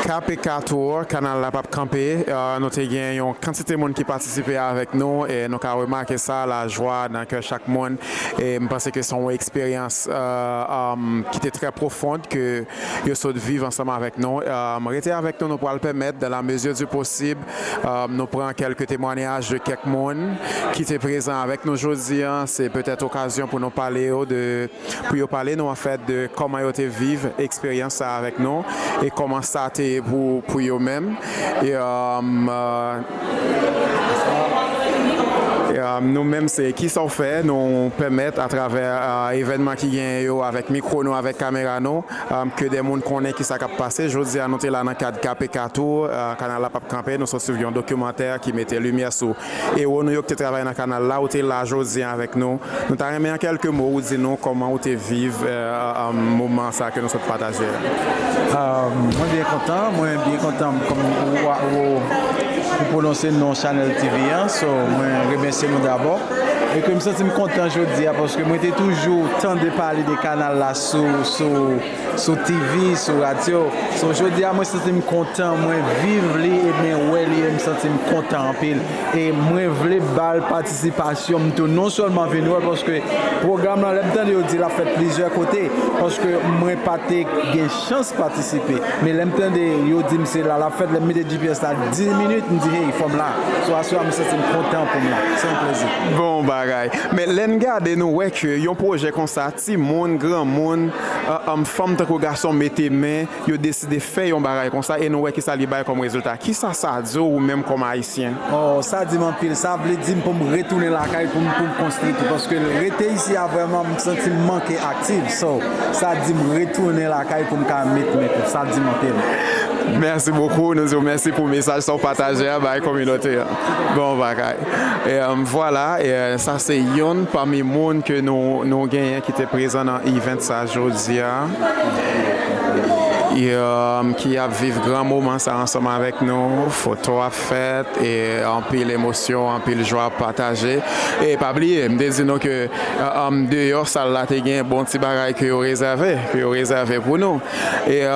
K P K Tour, Kanal la p ap kanpe. E, nou te gen yon kantite moun ki patisipe avèk nou, e nou ka remake sa, lajwa nan kè chak moun. E m panse ke se yon eksperyans, e, e, ki te trè pwofon, ke yo sot viv ansanm avèk nou. E, rete avèk nou, nou pral pèmèt, dans la mesure du possible, e, nou pran kèlke temwanyaj de kèk moun ki te prezan avèk nou jodi a. Se petèt okazyon pou nou pale yo de, pou yo pale nou, anfèt, de kòman yo te viv eksperyans sa avèk nou e kòman sa te ye pou, pou yo menm. E, e, e, nou menm, se Kisa w fè, nou pèmèt atravè, e, evènman ki genyen yo avèk mikwo nou, avèk kamera nou, e, ke de moun konnen kisa k ap pase. Jodi a, nou te la nan kad K P K Tour, e, Kanal la p ap kanpe, nou sot swiv yon dokimantè ki mete limyè sou ewo nou yo ki te travay nan kanal la, ou te la jodi a avèk nou. Nou ta renmen an kèlke mo ou di nou kòman ou te viv, e, e, moman sa ke nou sot pataje a. E, mwen byen kontan, mwen byen kontan kòm ou, ou, Pwononse non Channel T V an, so mwen remèsye nou dabò. E ke m santi m kontan jodi a, paske mwen te toujou tande pale de kanal la sou, sou, sou T V, sou radyo. So jodi a, mwen santi m kontan, mwen viv li, e mwen wè li, e m santi m kontan anpil. E mwen vle ba l patisipasyon m tou, non sèlman vin wè, paske pwogram lan, lè m tande yo di l ap fèt plizyè kote, paske mwen pa te gen chans patisipe. Men lè m tande yo di m se la l ap fèt, lè m mete G P S la dis minit, m di, hey, fò m la. So aswè a, m santi m kontan pou m la. Se yon plezi. Bon bagay. Men lè n gade, nou wè ke yon pwojè konsa, timoun, granmoun, uh, um, fanm tankou gason mete men, yo deside fè yon bagay konsa e nou wè kisa li bay kòm rezilta. Kisa sa di w ou menm kòm Ayisyen? Oh, sa di m anpil. Sa vle di m pou m retounen lakay pou m, pou m konstwi tou. Paske rete isi a vrèman m santi m manke aktif. So, sa di m retounen lakay pou m ka met men tou. Sa di m anpil. Mèsi bokou. Nou di w mèsi pou mesaj sa w pataje a bay kominote a. Bon bagay. E, um, vwala, e, sa se yonn pami moun ke nou, nou genyen ki te prezan nan event sa jodi a. E, um, ki ap viv gran moman sa ansanm avèk nou. Foto ap fèt, e anpil emosyon, anpil jwa ap pataje. E pa bliye, m te di nou ke, e, um, deyò sal la te gen bon ti bagay ke yo rezève, ke yo rezève pou nou. E, e,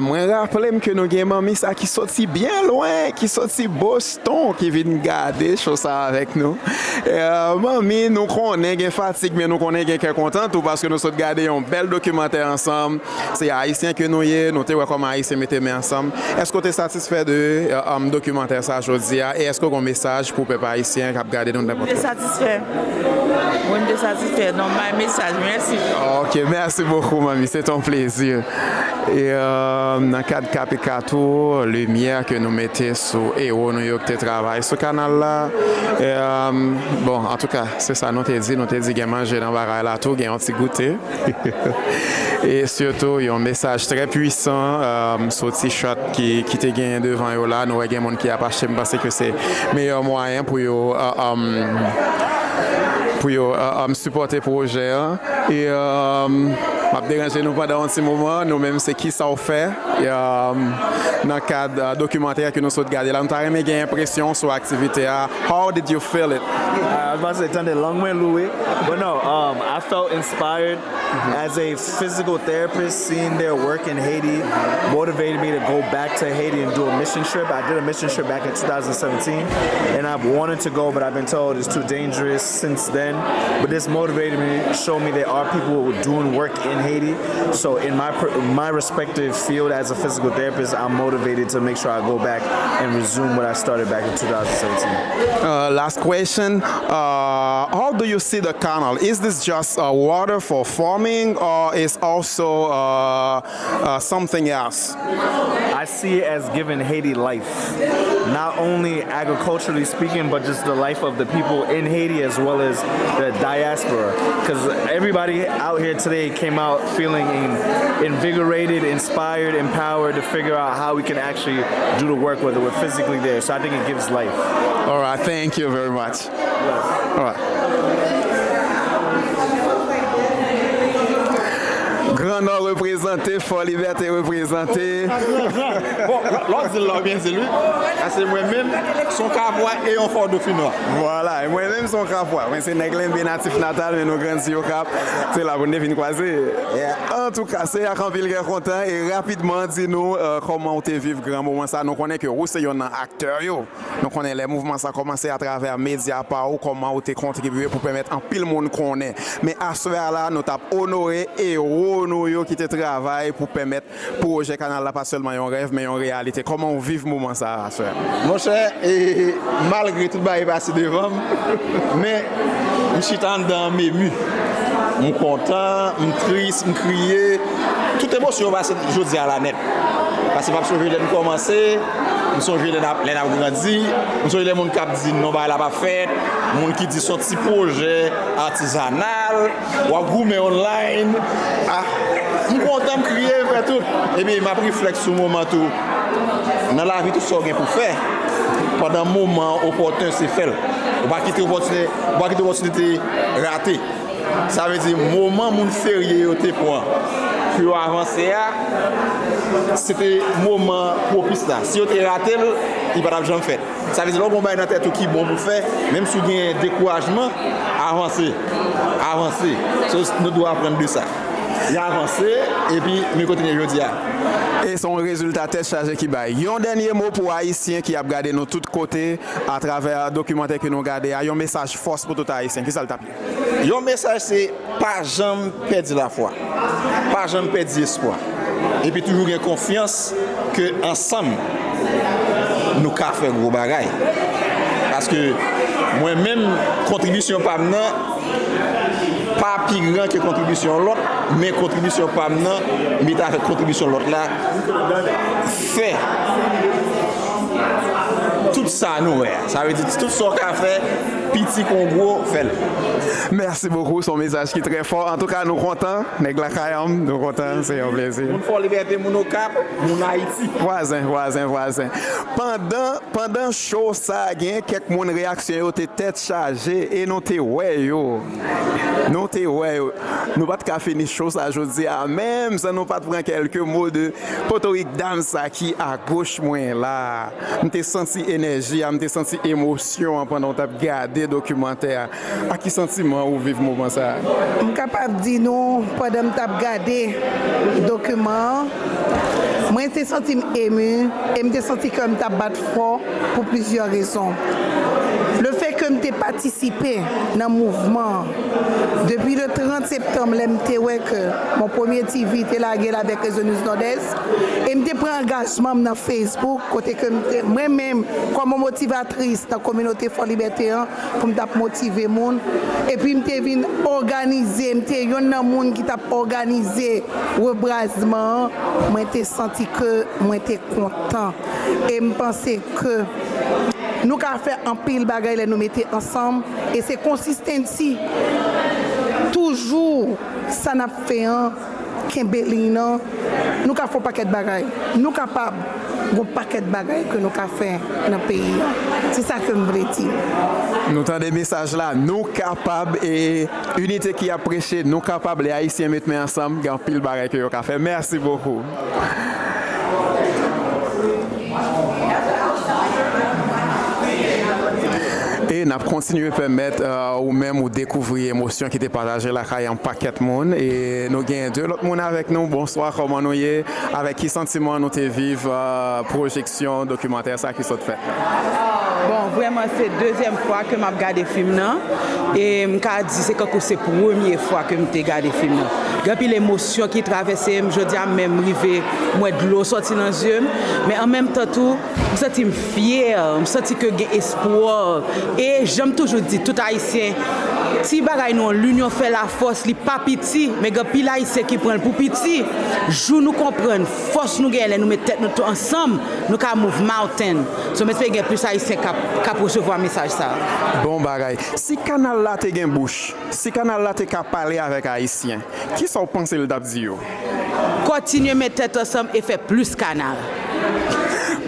mwen raple m ke nou gen manmi sa ki soti byen lwen, ki soti Boston, ki vin gade cho sa avèk nou. E, e, manmi, nou konnen gen fatig, men nou konnen gen kè kontan tou, paske nou sot gade yon bèl dokimantè ansanm. Se Ayisyen ke nou ye, nou te wè kòman Ayisyen mete men ansanm. Èske w te satisfè de, e, e, dokimantè sa jodi a? E èske w gen yon mesaj pou pèp ayisyen k ap gade nou nenpòt kote? Satisfè. Wi, m te satisfè. Non, bay mesaj. Mèsi. Ok, mèsi bokou, manmi. Se ton plezi. E, e, nan kad Kapika tou, limyè ke nou mete sou ewo nou yo ki te travay sou kanal la. E, e, bon, antouka, se sa nou te di. Nou te di gen manje nan bagay la tou, gen yon ti goute. E sitou, yon mesaj trè pwisan, um, sou t-shirt ki, ki te genyen devan yo la. Nou wè gen moun ki ap achte, m panse ke se meyè mwayen pou yo, uh, um, pou yo, uh, um, sipòte pwojè an. E, um, m ap deranje nou pandan yon ti moman. Nou menm, se kisa w fè, um, nan kad, uh, dokimantè ke nou sot gade la. Nou ta renmen gen enpresyon sou aktivite a. How did you feel it? I was about to say, tande lang mwen lou wi. But no, um, I felt inspired as a physical therapist, seeing their work in Haiti motivated me to go back to Haiti and do a mission trip. I did a mission trip back in two thousand seventeen, and I've wanted to go, but I've been told it's too dangerous since then. But this motivated me, showed me there are people doing work in Haiti. So in my pr- my respective field as a physical therapist, I'm motivated to make sure I go back and resume what I started back in two thousand seventeen. Uh, last question. Uh, how do you see the canal? Is this just, uh, water for farming, or is also, uh, uh, something else? I see it as giving Haiti life, not only agriculturally speaking, but just the life of the people in Haiti as well as the diaspora. Because everybody out here today came out feeling in, invigorated, inspired, empowered to figure out how we can actually do the work, whether we're physically there. So I think it gives life. All right, thank you very much. All right. Gran Nò reprezante, Fò Libète reprezante. Bon, lè w di l la, w byen di l wi. Paske mwen menm, se yon Kapwa e yon Fò Dofinò. Vwala, e mwen menm se yon Kapwa. Mwen se nèg Lenbe natif natal, men nou grandi Okap. Se la pou n te vin kwaze. Antouka, se ak anpil kè kontan e rapidman di nou, euh, kòman w te viv gran moman sa. Nou konnen ke ou se yonn nan aktè yo. Nou konnen lè mouvman sa kòmanse atravè medya pa ou, kòman ou te kontribye pou pèmèt anpil moun konnen. Men aswè a la, nou t ap onore ewo nou yo ki te travay pou pèmèt pwojè kanal la pa sèlman yon rèv, men yon reyalite. Kòman w viv moman sa a aswè a? Monchè, e, malgre tout bagay pase devan m, men m chita anndan m emu. M kontan, m tris, m kriye. Tout emosyon yo pase jodi a la nèt. Paske m ap sonje lè n kòmanse, m sonje lè n ap, lè n ap grandi, m sonje lè moun k ap di non bagay la p ap fèt, moun ki di s on ti pwojè atizanal, w ap goumen online. Ah, m kontan, m kriye, m fè tout. Epi m ap reflèks sou moman tou. Nan lavi, tout sa w gen pou fè, pandan moman an opòtèn, se fè l. Ou pa kite opòtini-, ou pa kite opòtinite rate. Sa vle di, moman moun serye yo te pran pou yo avanse a, se te moman pwopis la. Si yo te rate l, Li pa t ap janm fèt. Sa vle di, lè w gen yon bagay nan tèt ou ki bon pou fè, menm si w gen dekourajman, avanse. Avanse. So, nou dwe aprann de sa. Y avanse, epi nou kote n ye jodi a. E se yon rezilta tèt chaje ki bay. Yon dènye mo pou Ayisyen ki ap gade nou tout kote atravè dokimantè ke nou gade a, yon mesaj fòs pou tout Ayisyen. Kisa l t ap ye? Yon mesaj se pa janm pèdi lafwa. Pa janm pèdi espwa. Epi toujou gen konfyans ke ansanm nou ka fè gwo bagay. Paske mwen menm, kontribisyon pa m nan pa pi gran ke kontribisyon lòt, men kontribisyon pa m nan mete avèk kontribisyon lòt la, fè tout sa nou wè a. Sa vle di tout sa w ka fè, piti kon gwo, fè l. Mèsi bokou, se yon mesaj ki trè fò. Antouka, nou kontan, nèg Lakay Anm, nou kontan, se yon plezi. Moun Fò Libète, moun Okap, moun Ayiti. Vwazen, vwazen, vwazen. Pandan, pandan show sa, gen kèk moun reyaksyon yo te tèt chaje e nou te wè yo. Nou te wè yo. Nou pa t ka fini show sa jodi a, menm san nou pa t pran kèlke mo de potorik dam sa ki agoch mwen la. M te santi enèji a, m te santi emosyon an pandan w t ap gade dokimantè a. Ak ki santiman ou viv moman sa a? M kapab di nou, pandan m t ap gade dokiman an, mwen te santi m emi e m te santi kè m t ap bat fò pou plizyè rezon. Lefètke m te patisipe nan mouvman an depi le trant septanm, lè m te wè ke Mon Premier T V te lage l avèk Rezo News Nòdès, e m te pran angajman m nan Facebook, kote ke m te, mwen menm, kòm yon motivatris nan kominote Fò Libète an, pou m t ap motive moun. Epi m te vin òganize, m te yonn nan moun ki t ap òganize rebwazman an. Mwen te santi ke mwen te kontan. E m panse ke nou ka fè anpil bagay lè nou mete ansanm. E se konsistansi. Toujou sa n ap fè an, kenbe liy nan, nou ka fè yon pakèt bagay. Nou kapab gon pakèt bagay ke nou ka fè nan peyi an. Se sa ke m vle di. Nou tande mesaj la, nou kapab, e inite ki ap preche, nou kapab, lè Ayisyen met men ansanm, gen anpil bagay ke yo ka fè. Mèsi bokou. E n ap kontinye pèmèt, euh, ou menm ou dekouvri emosyon ki te pataje lakay yon pakèt moun. E nou gen de lòt moun avèk nou. Bonswa, kòman nou ye? Avèk ki santiman nou te viv, euh, pwojeksyon dokimantè sa ki sot fèt la? Bon, vrèman, se dezyèm fwa ke m ap gade fim nan. E m ka di se kankou se premye fwa ke m te gade fim nan. Gen anpil emosyon ki travèse m. Jodi a menm, m rive, m wè dlo sòti nan zye m. Men an menm tan tou, m santi m fyè, m santi ke gen espwa. E jan m toujou di, tout Ayisyen, ti bagay nou an, linyon fè lafòs, li pa piti, men gen anpil Ayisyen ki pran l pou piti. Jou nou konprann fòs nou genyen lè nou met tèt nou tou ansanm, nou ka move mountain. So, m espere gen plis Ayisyen k ap, k ap resevwa mesaj sa a. Bon bagay. Si kanal la te gen bouch, si kanal la te ka pale avèk Ayisyen, kisa w panse l t ap di yo? Kontinye met tèt ansanm e fè plis kanal.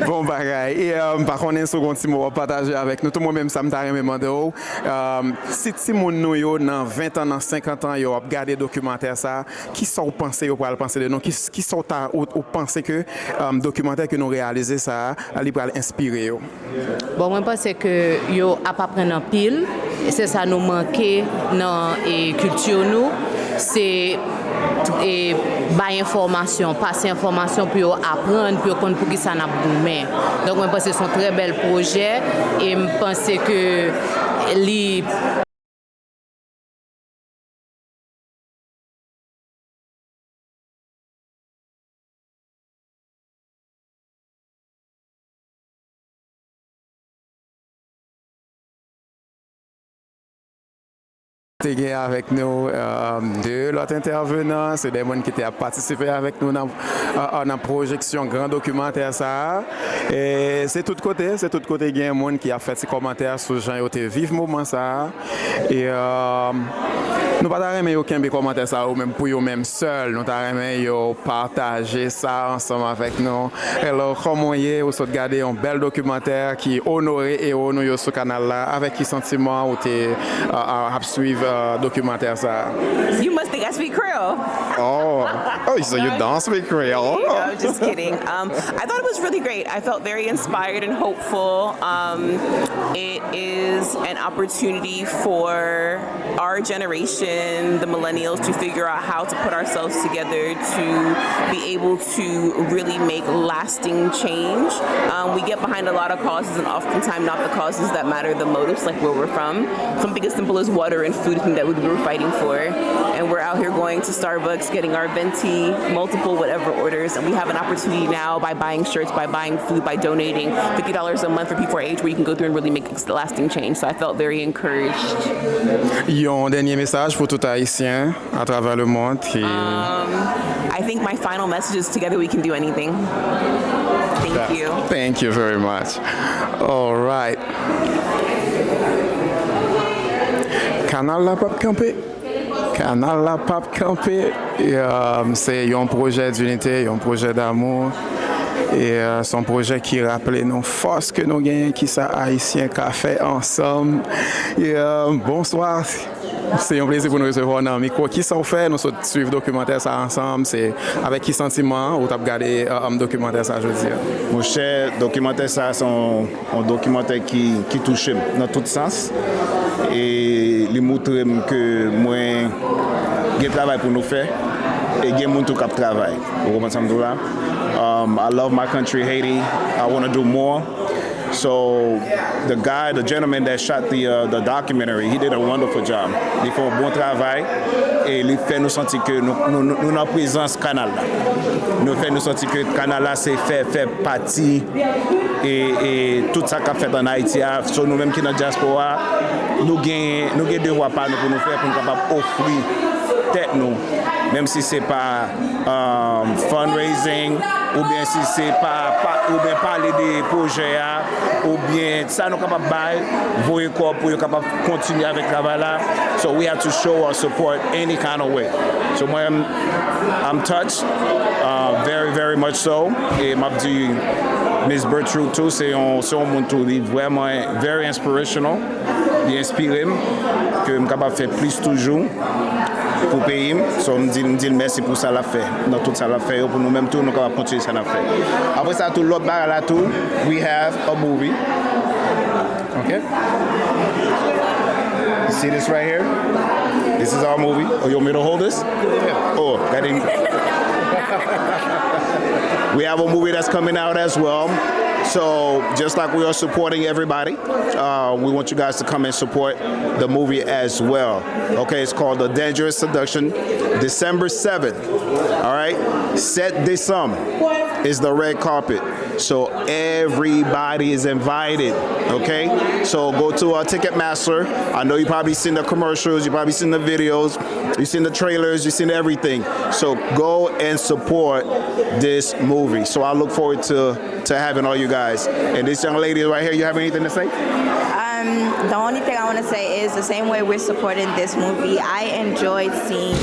Bon bagay. E, euh, m pa konnen si w gon ti mo w ap pataje avèk nou tou. Mwen menm, sa m ta renmen mande w, euh, si timoun nou yo nan ven tan, nan senkant an, yo ap gade dokimantè sa, kisa w panse yo pral panse de nou? Ki, kisa w ta, ou, ou panse ke, euh, dokimantè ke nou reyalize sa a, li pral enspire yo? Bon, mwen panse ke yo ap aprann anpil. Se sa nou manke nan, e, kilti nou. Se, e, bay enfòmasyon, pase enfòmasyon pou yo aprann, pou yo konn poukisa n ap goumen. Donk, mwen panse se yon trè bèl pwojè e m panse ke li Te gen avèk nou, euh, de lòt entèvenan, se de moun ki te ap patisipe avèk nou nan, euh, euh, nan pwojeksyon gran dokimantè sa a. E se tout kote, se tout kote gen moun ki ap fè ti kòmantè sou jan yo te viv moman sa a. E, euh, nou pa ta renmen yo kenbe kòmantè sa yo menm pou yo menm sèl. Nou ta renmen yo pataje sa ansanm avèk nou. Hello, kòman w ye? Ou sot gade yon bèl dokimantè ki onore ewo nou yo sou kanal la. Avèk ki santiman ou te, euh, euh, ap swiv uh, documentaire ça? You must think I speak Creole. Oh, oh, so you don't speak Creole? No, just kidding. Um, I thought it was really great. I felt very inspired and hopeful. Um, it is an opportunity for our generation, the millennials, to figure out how to put ourselves together to be able to really make lasting change. Um, we get behind a lot of causes, and oftentimes not the causes that matter the most, like where we're from. Something as simple as water and food, something that we were fighting for. And we're out here going to Starbucks, getting our venti, multiple whatever orders, and we have an opportunity now by buying shirts, by buying food, by donating fifty dollars a month for people our age, where you can go through and really make lasting change. So I felt very encouraged. Yon dènye mesaj pou tout Ayisyen atravè lemonn ki... Um, I think my final message is, together we can do anything. Thank you. Thank you very much. All right. Kanal la p ap kanpe. Kanal la p ap kanpe. Um, se yon pwojè dinite, yon pwojè damou. E, uh, se yon pwojè ki raple nou fòs ke nou genyen, kisa Ayisyen ka fè ansanm. E, uh, bonswa. Se yon plezi pou nou resevwa w nan mikwo. Kisa w fè? Nou sot swiv dokimantè sa ansanm. Se avèk ki santiman ou t ap gade, uh, um, dokimantè sa jodi a? Monchè, dokimantè sa se yon, yon dokimantè ki, ki touche m nan tout sans. E li montre m ke mwen gen travay pou nou fè. E gen moun tou k ap travay. Ou konprann sa m di w la? Um, I love my country, Haiti. I wanna do more. So the guy, the gentleman that shot the, uh, the documentary, he did a wonderful job. Li fè yon bon travay e li fè nou santi ke nou, nou, nou, nou nan prezans kanal la. Nou fè nou santi ke kanal la se fè, fè pati e, e tout sa k ap fèt ann Ayiti a. So nou menm ki nan dyaspora, nou gen, nou gen devwa pa nou pou nou fè, pou nou kapab ofri tèt nou, menm si se pa, um, fundraising, oubyen si se pa, pa, oubyen pale de pwojè a, oubyen sa nou kapab bay, voye kòb pou yo kapab kontinye avèk travay la. So we have to show our support any kind of way. So mwen, I'm touched, uh, very, very much so. E m ap di Miss Bertrude tou, se yon, se yon moun tou, li vrèman very inspirational. Li enspire m, ke m kapab fè plis toujou pou peyi m. So, m di, m di l mèsi pou sa l ap fè, nan tout sa l ap fè yo, pou nou menm tou, nou kapab kontinye sa n ap fè. Apre sa tou, lòt bagay la tou, we have a movie. Okay? You see this right here? This is our movie. Oh, you want me to hold this? Oh, that didn't. We have a movie that's coming out as well. So, just like we are supporting everybody, uh, we want you guys to come and support the movie as well. Okay, it's called The Dangerous Seduction, December seventh. All right, sept décembre is the red carpet. So everybody is invited, okay? So go to, uh, Ticketmaster. I know you probably seen the commercials, you probably seen the videos, you seen the trailers, you seen everything. So go and support this movie. So I look forward to, to having all you guys. And this young lady right here, you have anything to say? Um, the only thing I want to say is the same way we're supporting this movie, I enjoyed seeing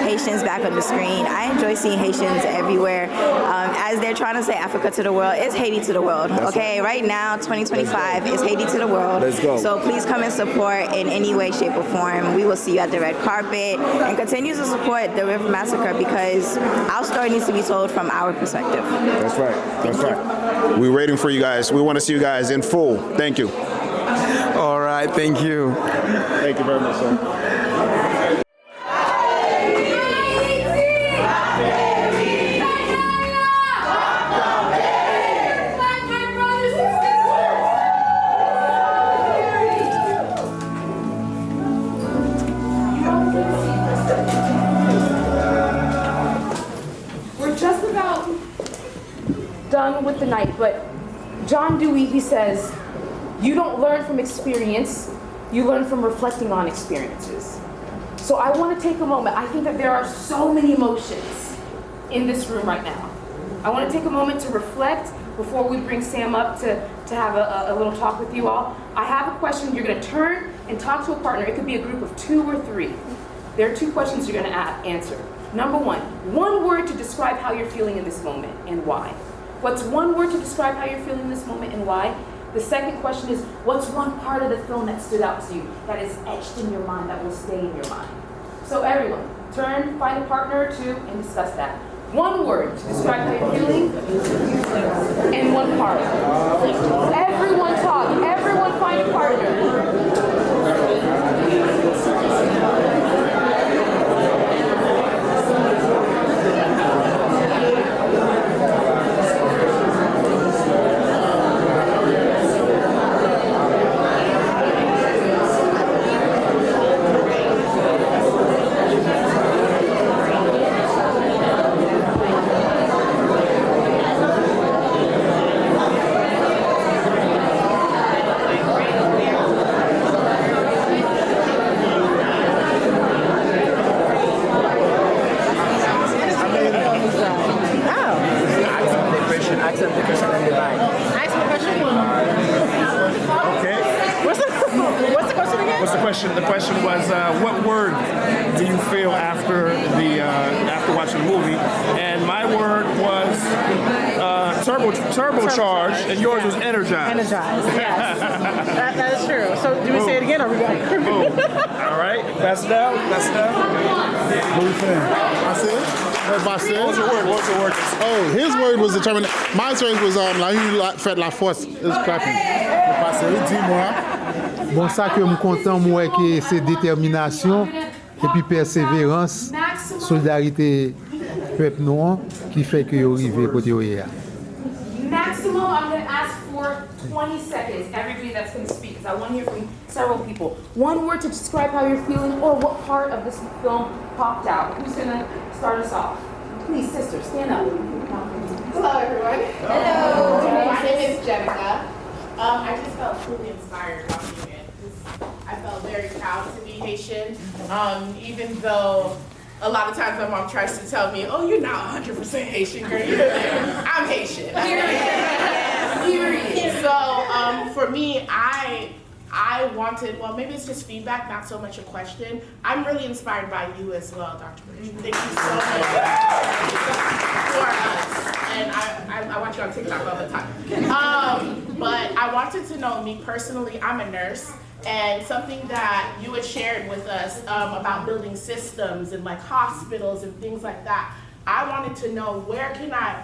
Haitians back on the screen. I enjoy seeing Haitians everywhere. Um, as they're trying to say Africa to the world, it's Haiti to the world. Okay, right now, twenty twenty-five is Haiti to the world. Let's go. So please come and support in any way, shape, or form. We will see you at the red carpet and continue to support the River Massacre because our story needs to be told from our perspective. That's right. That's right. We're waiting for you guys. We want to see you guys in full. Thank you. All right, thank you. Thank you very much, sir. We're just about done with the night, but John Dewey, he says, "You don't learn from experience, you learn from reflecting on experiences." So I want to take a moment. I think that there are so many emotions in this room right now. I want to take a moment to reflect before we bring Sam up to, to have a, a, a little talk with you all. I have a question. You're going to turn and talk to a partner. It could be a group of two or three. There are two questions you're going to a- answer. Number one, one word to describe how you're feeling in this moment and why. What's one word to describe how you're feeling in this moment and why? The second question is, what's one part of the film that stood out to you, that is etched in your mind, that will stay in your mind? So everyone, turn, find a partner or two, and discuss that. One word to describe how you're feeling, and one part. Everyone talk. Everyone find a partner. Ask the question, ask them the question and they lie. Ask the question. Okay. What's the, what's the question again? What's the question? The question was, uh, what word do you feel after the, uh, after watching the movie? And my word was, uh, turbo, turbocharged, and yours was energized. Energized, yes. That, that is true. So, do we say it again or we go? Boom. All right. Pass it down. Pass it down. What we saying? Pase? Mwen pase? What was your word? What was your word? Oh, his word was determined. My word was, um, la, la, fèt la force. It was clapping. Mwen pase, wi, di mwa. Bon, sa ke m kontan, m wè ke se detèminasyon epi pèseverans, solidarite pèp nou an ki fè ke yo rive kote yo ye a. Maximum, I'm gonna ask for twenty seconds, everybody that's gonna speak, 'cause I wanna hear from several people. One word to describe how you're feeling or what part of this film popped out. Who's gonna start us off? Please, sister, stand up. Hello, everyone. Hello. My name is Jenica. Um, I just felt truly inspired watching it. I felt very proud to be Haitian, um, even though a lot of times my mom tries to tell me, "Oh, you're not one hundred percent Haitian, girl. You're there." I'm Haitian. Period. Period. So, um, for me, I I wanted, well, maybe it's just feedback, not so much a question. I'm really inspired by you as well, Doctor Bertram. Thank you so much for us. And I, I, I watch you on TikTok all the time. Um, but I wanted to know, me personally, I'm a nurse, and something that you had shared with us, um, about building systems and, like, hospitals and things like that. I wanted to know, where can I,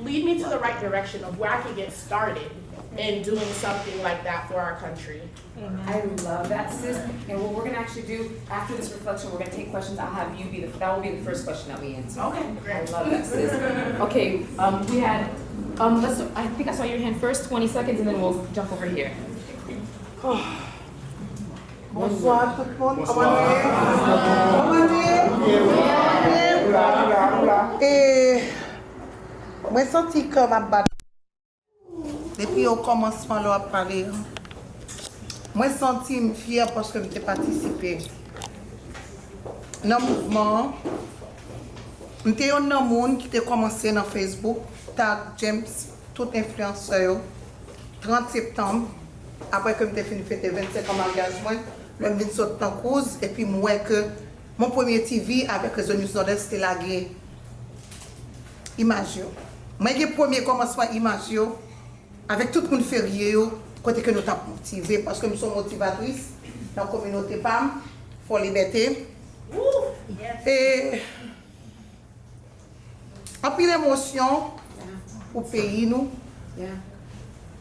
lead me to the right direction of where I can get started in doing something like that for our country. I love that, sis. And what we're gonna actually do after this reflection, we're gonna take questions. I'll have you be the, that will be the first question that we answer. Okay, great. I love that, sis. Okay, um, we had, um, let's, I think I saw your hand first, twenty seconds, and then we'll jump over here. Bonswa tout moun, kòman nou ye? Kòman nou ye? E mwen santi kè m ap bat. Depi okòmansman lè w ap pale an, mwen santi m fyè paske m te patisipe nan mouvman an. M te yonn nan moun ki te kòmanse nan Facebook, tag James, tout enfliyansè yo, trant septanm, apre ke m te fin fete vennsenk an maryaj mwen, lè m vin sot nan Cruz, epi m wè ke Mon Premye TV avèk Rezo News Nòdès te lage imaj yo. Mwen gen premye kòmansman imaj yo avèk tout moun ferye yo, kote ke nou t ap motive, paske m se yon motivatris nan kominote pa m, Fò Libète. E anpil emosyon pou peyi nou.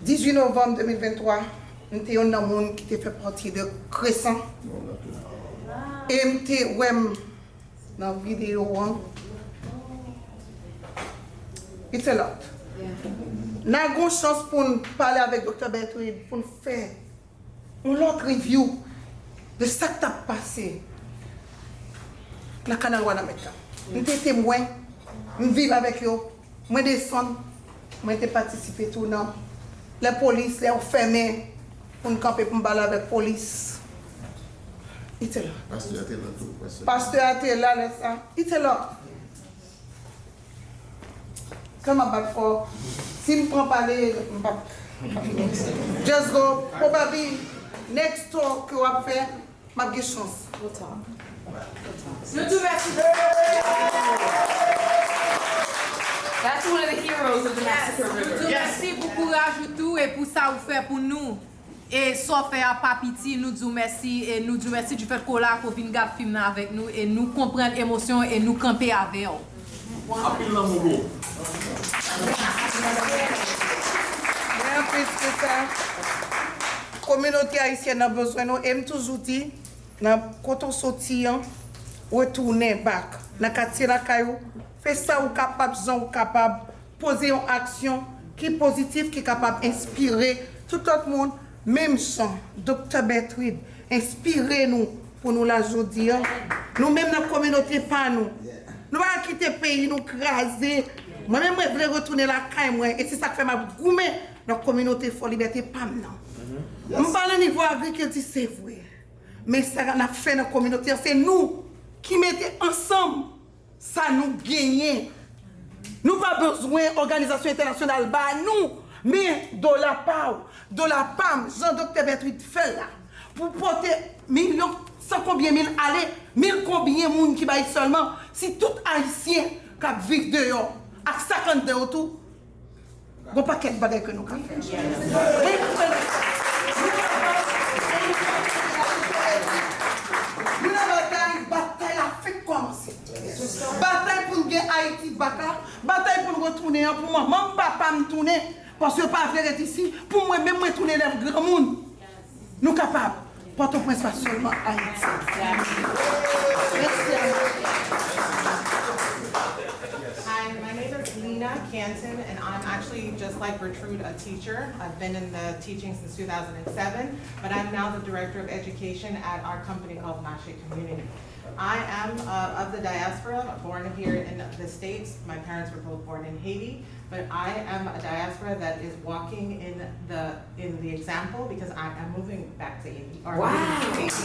Dizuit novanm de mil venntwa, m te yonn nan moun ki te fè pati de Kresan. E m te wè m nan videyo an. It's a lot. N a gon chans pou n pale avèk Doktè Bertrude, pou n fè yon lòt review de sa k t ap pase nan Kanal Wanament la. M te temwen, m viv avèk yo, mwen desann, mwen te patisipe tou nan lè polis, lè yo fèmen pou n kanpe pou n pale avèk polis. Li te la. Pastè a te la tou. Pastè a te la lè sa. Li te la. Kè m ap bat fò. Si m pran pale, m p ap. Just go. Probably next tour ke w ap fè, m ap gen chans. We'll talk. We'll talk. Nou tou mèsi. That's one of the heroes of the Massacre River. Nou di w mèsi pou kouraj ou tou e pou sa ou fè pou nou. E sa w fè a pa piti, nou di w mèsi e nou di w mèsi du fait ke w la, ke w vin gad fim nan avèk nou e nou konprann emosyon e nou kanpe avè w. Anpil lanmou pou ou. Gen anpil ke sa. Kominote ayisyèn nan bezwen nou e m toujou di, nan kote w soti an, retounen back nan katye lakay ou, fè sa ou kapab, jan ou kapab, poze yon aksyon ki pozitif, ki kapab enspire tout lòt moun, menm jan Doktè Bertride enspire nou pou nou la jodi a. Nou menm nan kominote pa nou, nou pa ka kite peyi nou kraze. Mwen menm mwen vle retounen lakay mwen e se sa k fè m ap goumen nan kominote Fò Libète pa m nan. M pa nan nivo agrikilti, se vre. Men sa n ap fè nan kominote an, se nou ki mete ansanm sa nou genyen. Nou pa bezwen òganizasyon entènasyonal ba nou, men dola pa w, dola pa m, jan Doktè Bertride fè l la, pou pote milyon, san konbyen mil ale, mil konbyen moun ki bay sèlman, si tout Ayisyen k ap viv deyò ak sa k anndan yo tou, gon pakèt bagay ke nou ka fè. Nou nan batay, batay la fèk kòmanse. Batay pou n gen Ayiti back la, batay pou n retounen an, pou manman m, papa m tounen, paske yo pa vle ret isi, pou mwen menm mwen tounen lè m granmoun. Nou kapab. Pòtoprens pa sèlman Ayiti. Mèsi a nou. Hi, my name is Lena Canton, and I'm actually, just like Gertrude, a teacher. I've been in the teaching since two thousand seven, but I'm now the director of education at our company called Mache Community. I am uh, of the diaspora, born here in the States. My parents were both born in Haiti, but I am a diaspora that is walking in the in the example because I am moving back to Haiti. Or moving to Haiti.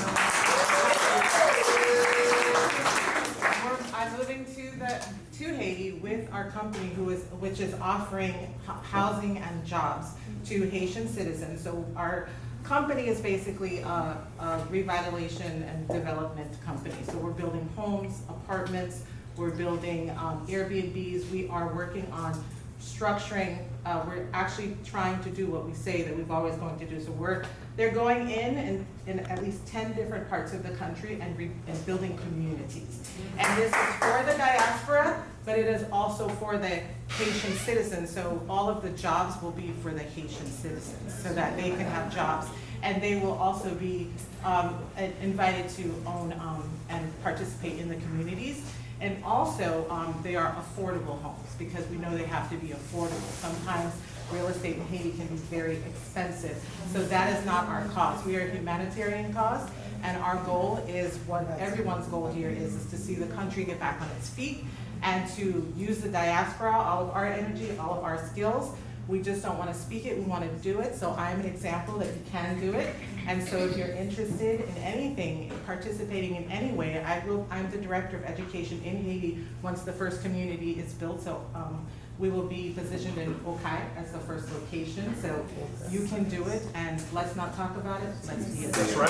We're- I'm moving to the to Haiti with our company, who is which is offering h- housing and jobs to Haitian citizens. So our company is basically a, a revitalization and development company. So we're building homes, apartments, we're building um, Airbnbs. We are working on structuring. Uh, we're actually trying to do what we say that we've always going to do. So we're they're going in and in at least ten different parts of the country and, re- and building communities. And this is for the diaspora, but it is also for the Haitian citizens. So all of the jobs will be for the Haitian citizens so that they can have jobs. And they will also be um, invited to own um, and participate in the communities. And also, um, they are affordable homes because we know they have to be affordable. Sometimes real estate in Haiti can be very expensive. So that is not our cause. We are a humanitarian cause, and our goal is what everyone's goal here is, is to see the country get back on its feet and to use the diaspora, all of our energy, all of our skills. We just don't want to speak it, we want to do it. So I'm an example that you can do it. And so if you're interested in anything, participating in any way, I will, I'm the director of education in Haiti once the first community is built. So um, we will be positioned in Okay as the first location. So you can do it, and let's not talk about it, let's be it. That's right.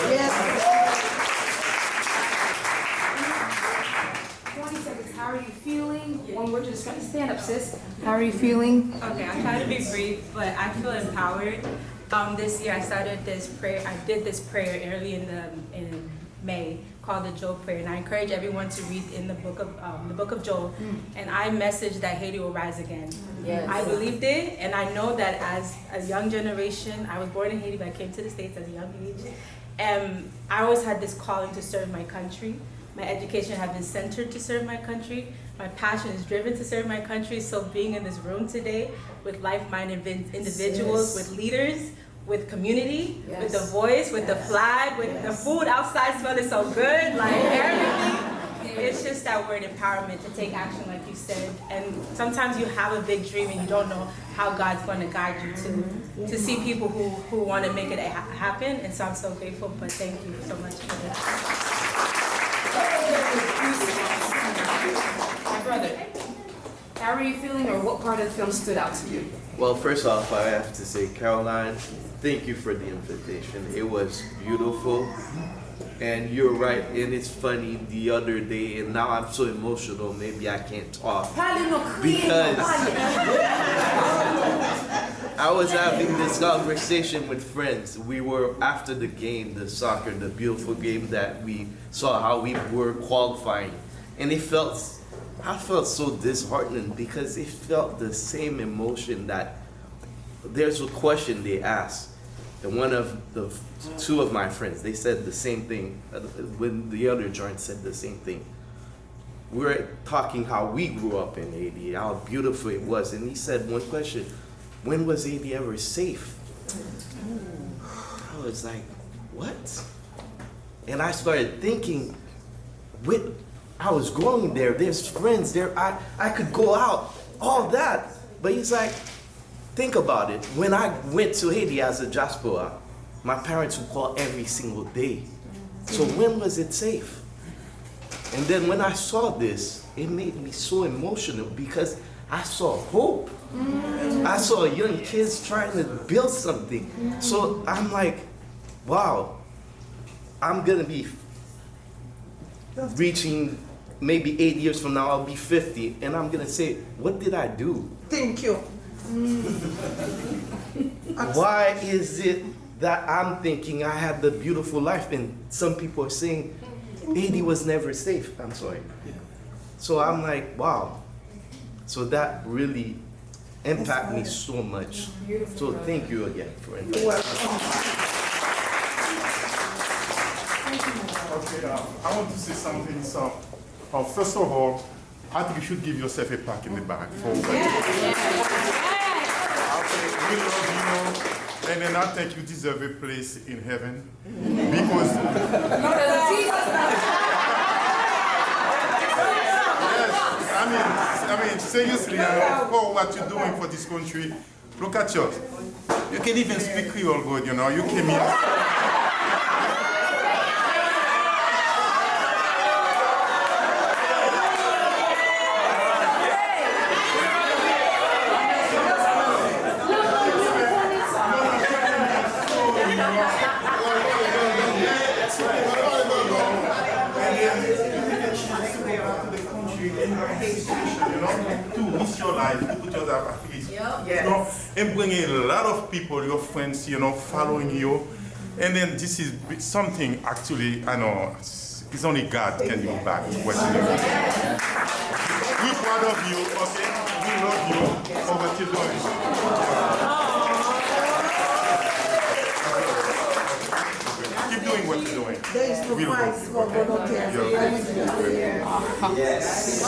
Twenty seconds. How are you feeling? One word to describe. Stand up, sis. How are you feeling? Okay, I'll try to be brief, but I feel empowered. Um, this year I started this prayer. I did this prayer early in the in May called the Job Prayer, and I encourage everyone to read in the book of um, the book of Job. And I message that Haiti will rise again. I believed it, and I know that as a young generation, I was born in Haiti, but I came to the States as a young age. And I always had this calling to serve my country. My education has been centered to serve my country. My passion is driven to serve my country. So being in this room today with like-minded individuals, with leaders, with community, with the voice, with the flag, with the food outside smelling so good, like everything. It's just that word empowerment to take action, like you said. And sometimes you have a big dream and you don't know how God's going to guide you to to see people who who want to make it ha- happen. And so I'm so grateful. But thank you so much for this. My brother, how are you feeling or what part of the film stood out to you? Well, first off, I have to say, Caroline, Thank you for the invitation. It was beautiful. And you're right, and it's funny, the other day, and now I'm so emotional, maybe I can't talk. Pale non, kriye non, Because pale. I was having this conversation with friends. We were after the game, the soccer, the beautiful game that we saw how we were qualifying. And it felt, I felt so disheartened because it felt the same emotion that there's a question they asked. And one of the two of my friends, they said the same thing. Uh, When the other joint said the same thing. We were talking how we grew up in Haiti, how beautiful it was. And he said one question, when was Haiti ever safe? I was like, what? And I started thinking, with, I was growing there, there's friends there, I, I could go out, all that. But he's like, think about it. When I went to Haiti as a diaspora, my parents would call every single day. So when was it safe? And then when I saw this, it made me so emotional because I saw hope. I saw young kids trying to build something. So I'm like, wow, I'm gonna be reaching maybe eight years from now, I'll be fifty, and I'm gonna say, what did I do? Thank you. Why is it that I'm thinking I had the beautiful life and some people are saying Haiti was never safe? I'm sorry. So I'm like, wow. So that really impact me so much. So thank you again for You're welcome. Okay, uh, I want to say something. So, uh, first of all, I think you should give yourself a pat in the back for what you did. Okay, we love you, and then I think you deserve a place in heaven because yes, I mean, I mean, seriously, uh, for what you're doing for this country, look at you. You can even speak Creole good, you know. You came here. And then you get a chance to go back to the country in your institution, you know, to risk your life, to put yourself at risk. You know, and bring a lot of people, your friends, you know, following you. And then this is something actually, I know, it's only God can give back what you need. We're proud of you, okay? We love you for what you're doing. Keep doing what you're doing. There is no price for volunteers. Yes.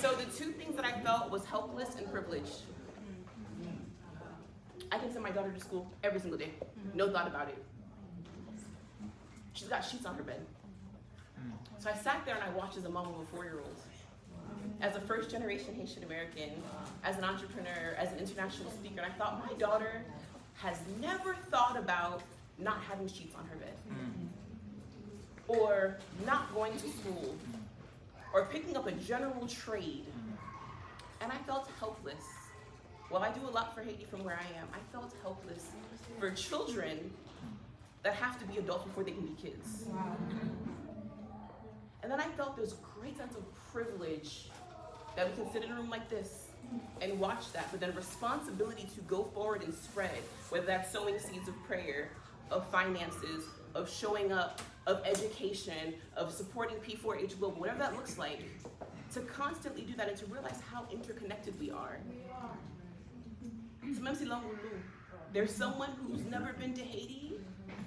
So the two things that I felt was helpless and privileged. I can send my daughter to school every single day. No thought about it. She's got sheets on her bed. So I sat there and I watched as a mom of a four-year-old. As a first generation Haitian American, as an entrepreneur, as an international speaker, and I thought my daughter has never thought about not having sheets on her bed or not going to school or picking up a general trade. And I felt helpless. While I do a lot for Haiti from where I am, I felt helpless for children that have to be adults before they can be kids. And then I felt this great sense of privilege that we can sit in a room like this and watch that, but then responsibility to go forward and spread, whether that's sowing seeds of prayer, of finances, of showing up, of education, of supporting P four H Global, whatever that looks like, to constantly do that and to realize how interconnected we are. So, même si lang ou lou, there's someone who's never been to Haiti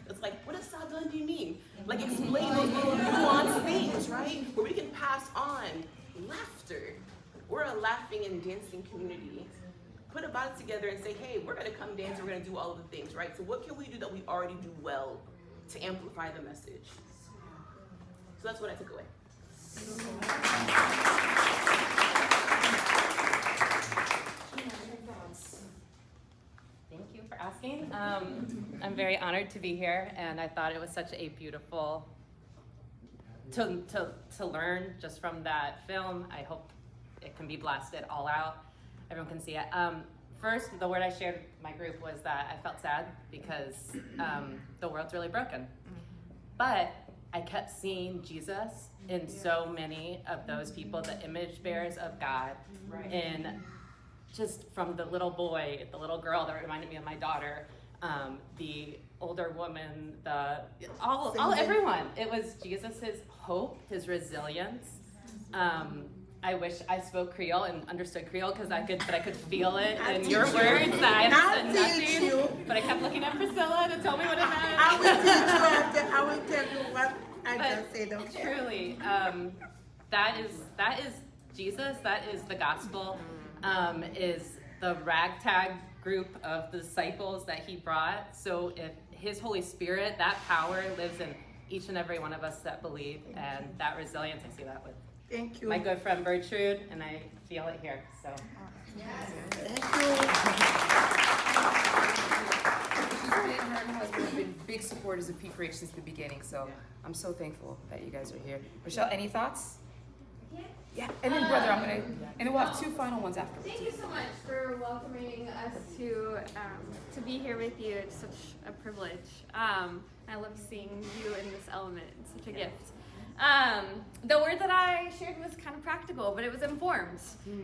that's like, what does Sadandi mean? Like, explain those little nuanced things, right? Where we can pass on laughter. We're a laughing and dancing community. Put a body together and say, hey, we're gonna come dance, we're gonna do all of the things, right? So, what can we do that we already do well to amplify the message? So, that's what I took away. Thank you for asking. Um, I'm very honored to be here, and I thought it was such a beautiful to to to learn just from that film. I hope it can be blasted all out. Everyone can see it. Um, first, the word I shared with my group was that I felt sad because um, the world's really broken. But I kept seeing Jesus in so many of those people, the image bearers of God, in just from the little boy, the little girl that reminded me of my daughter, um, the older woman, the all, all everyone. It was Jesus's hope, his resilience. Um, I wish I spoke Creole and understood Creole because I could, but I could feel it in your words that I understood nothing. But I kept looking at Priscilla to tell me what it meant. I will teach you after. I will tell you what I just said. Okay. Truly, um, that is that is Jesus. That is the gospel. Um, is the ragtag group of disciples that he brought. So if his Holy Spirit, that power lives in each and every one of us that believe, and that resilience, I see that with Thank you. My good friend Bertrude, and I feel it here. So. Yes. Thank you. She's been, her and her husband have been big supporters of P four H since the beginning, so I'm so thankful that you guys are here. Rochelle, any thoughts? Yeah. Yeah, and then brother, I'm gonna, and then we'll have two final ones afterwards. Thank you so much for welcoming us to um, to be here with you. It's such a privilege. Um, I love seeing you in this element. It's such a gift. Um, the word that I shared was kind of practical, but it was informed.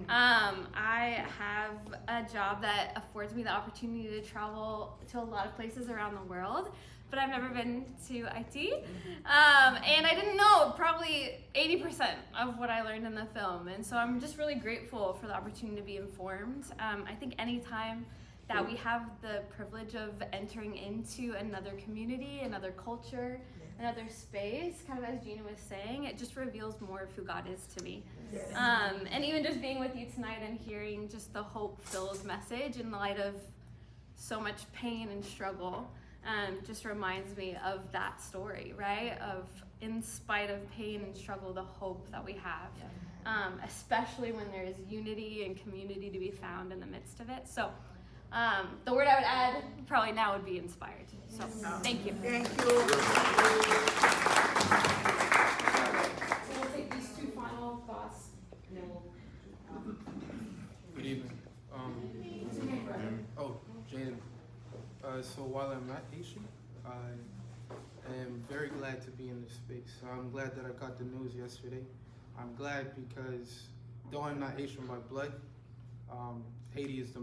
Um, I have a job that affords me the opportunity to travel to a lot of places around the world, but I've never been to Haiti. Um, and I didn't know probably eighty percent of what I learned in the film. And so I'm just really grateful for the opportunity to be informed. Um, I think anytime that we have the privilege of entering into another community, another culture, another space, kind of as Gina was saying, it just reveals more of who God is to me. Um, and even just being with you tonight and hearing just the hope filled message in light of so much pain and struggle um, just reminds me of that story, right? Of in spite of pain and struggle, the hope that we have, um, especially when there is unity and community to be found in the midst of it. So, um, the word I would add probably now would be inspired. So, thank you. Thank you. So we'll take these two final thoughts and then we'll. Good evening. Um, oh, Jaden. Uh, so while I'm not Haitian, I am very glad to be in this space. I'm glad that I got the news yesterday. I'm glad because though I'm not Haitian by blood, um, Haiti is the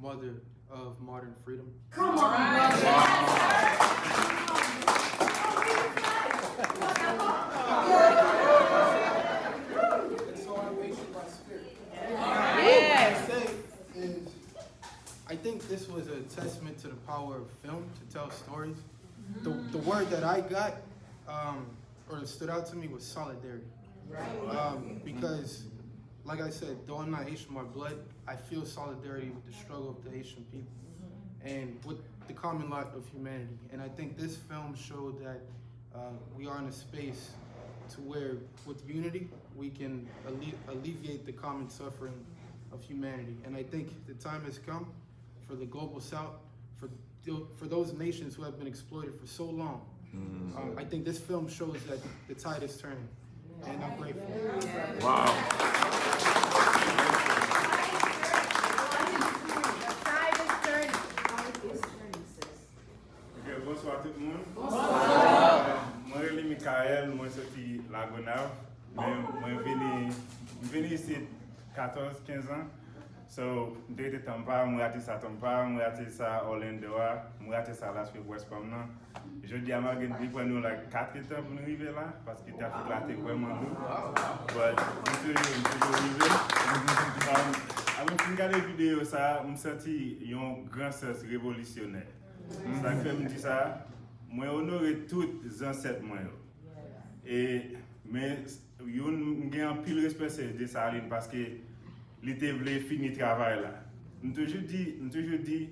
mother of modern freedom. Come on, man. And so I'm Haitian by spirit. Yes. Is I think this was a testament to the power of film to tell stories. The, the word that I got um, or stood out to me was solidarity. Um, because, like I said, though I'm not Haitian by blood, I feel solidarity with the struggle of the Haitian people and with the common lot of humanity. And I think this film showed that uh, we are in a space to where, with unity, we can alle- alleviate the common suffering of humanity. And I think the time has come for the global south, for, tho- for those nations who have been exploited for so long. Um, I think this film shows that the tide is turning. And I'm grateful. Wow. Ok, bonswa tout moun. Mwen rele Michael, mwen soti Lagonav, men mwen vini, m vini isit katòz, kenz an. So, m te rete Tampa, mwen rate sa Tampa, mwen rate sa Orlando a, mwen rate sa Las Vegas West Palm nan. Jodi a malgre li pran nou like kat etan pou nou rive la, paske trafik la te vrèman lou. But m toujou, m toujou rive. Um, apre m fin gade videyo sa, m santi yon gran sans revolisyonè. Sa k fè m di sa, mwen onore tout zansèt mwen yo. E, men, youn, m gen anpil respè se Desalin paske li te vle fini travay la. M toujou di, m toujou di,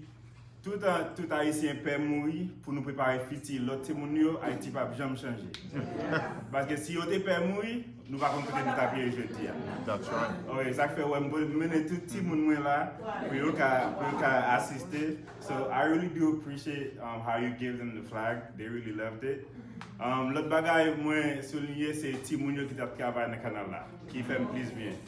tout, tout Ayisyen pè mouri pou nou prepare fiti lòt timoun yo, Ayiti p ap janm chanje. Paske si yo te pè mouri, nou pa konn kote nou t ap ye jodi a. That's right. Ok, sa k fè w wè m mennen tout timoun mwen la pou yo ka, pou yo ka asiste. So I really do appreciate um, how you gave them the flag. They really loved it. Um, lòt bagay mwen souliye se timoun yo ki t ap travay nan kanal la, ki fè m plis byen.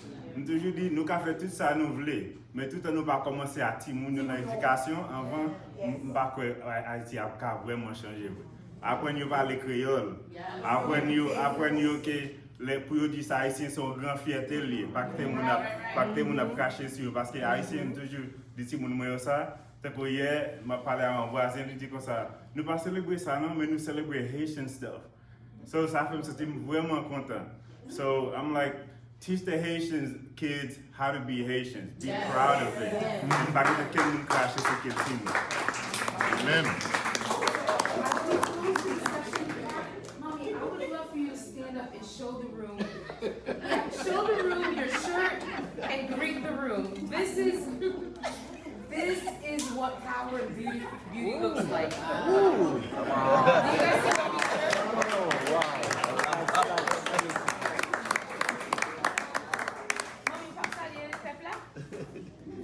M toujou di, nou ka fè tout sa nou vle, men toutan nou pa kòmanse ak timoun yo nan edikasyon, anvan, m, m pa kwè Ay-, Ayiti ap ka vrèman chanje vre. Aprann yo pale kreyòl, aprann yo, aprann yo ke lè pou yo di sa, Ayisyen se yon gran fyète l ye. Pa kite moun ap, pa kite moun ap krache sou yo, paske Ayisyen, m toujou di timoun mwen yo sa, tankou yè, m ap pale ak yon vwazen, li di konsa, nou pa selebre sa non, men nou selebre Haitian stuff. So, sa fè m santi m vrèman kontan. So, I'm like, teach the Haitians kids how to be Haitians. Be proud of it. M pa gen okenn moun krache sou kilti nou. Amen. Mommy, I would love for you to stand up and show the room. Yeah, show the room your shirt and greet the room. This is This is what power and beauty, beauty looks like. Do you guys see what I'm saying? Mami, w p ap salye pèp la?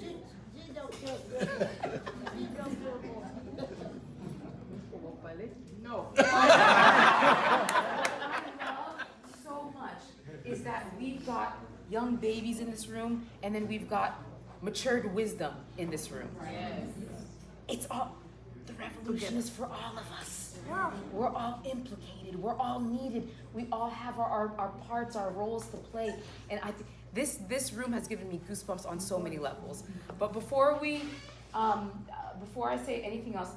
Di, di donk, di donk, di donk. Ou p ap pale? No. So much is that we've got young babies in this room, and then we've got matured wisdom in this room. It's all, the revolution is for all of us. We're all implicated. We're all needed. We all have our, our, our parts, our roles to play. And I think this, this room has given me goosebumps on so many levels. But before we, um, uh, before I say anything else,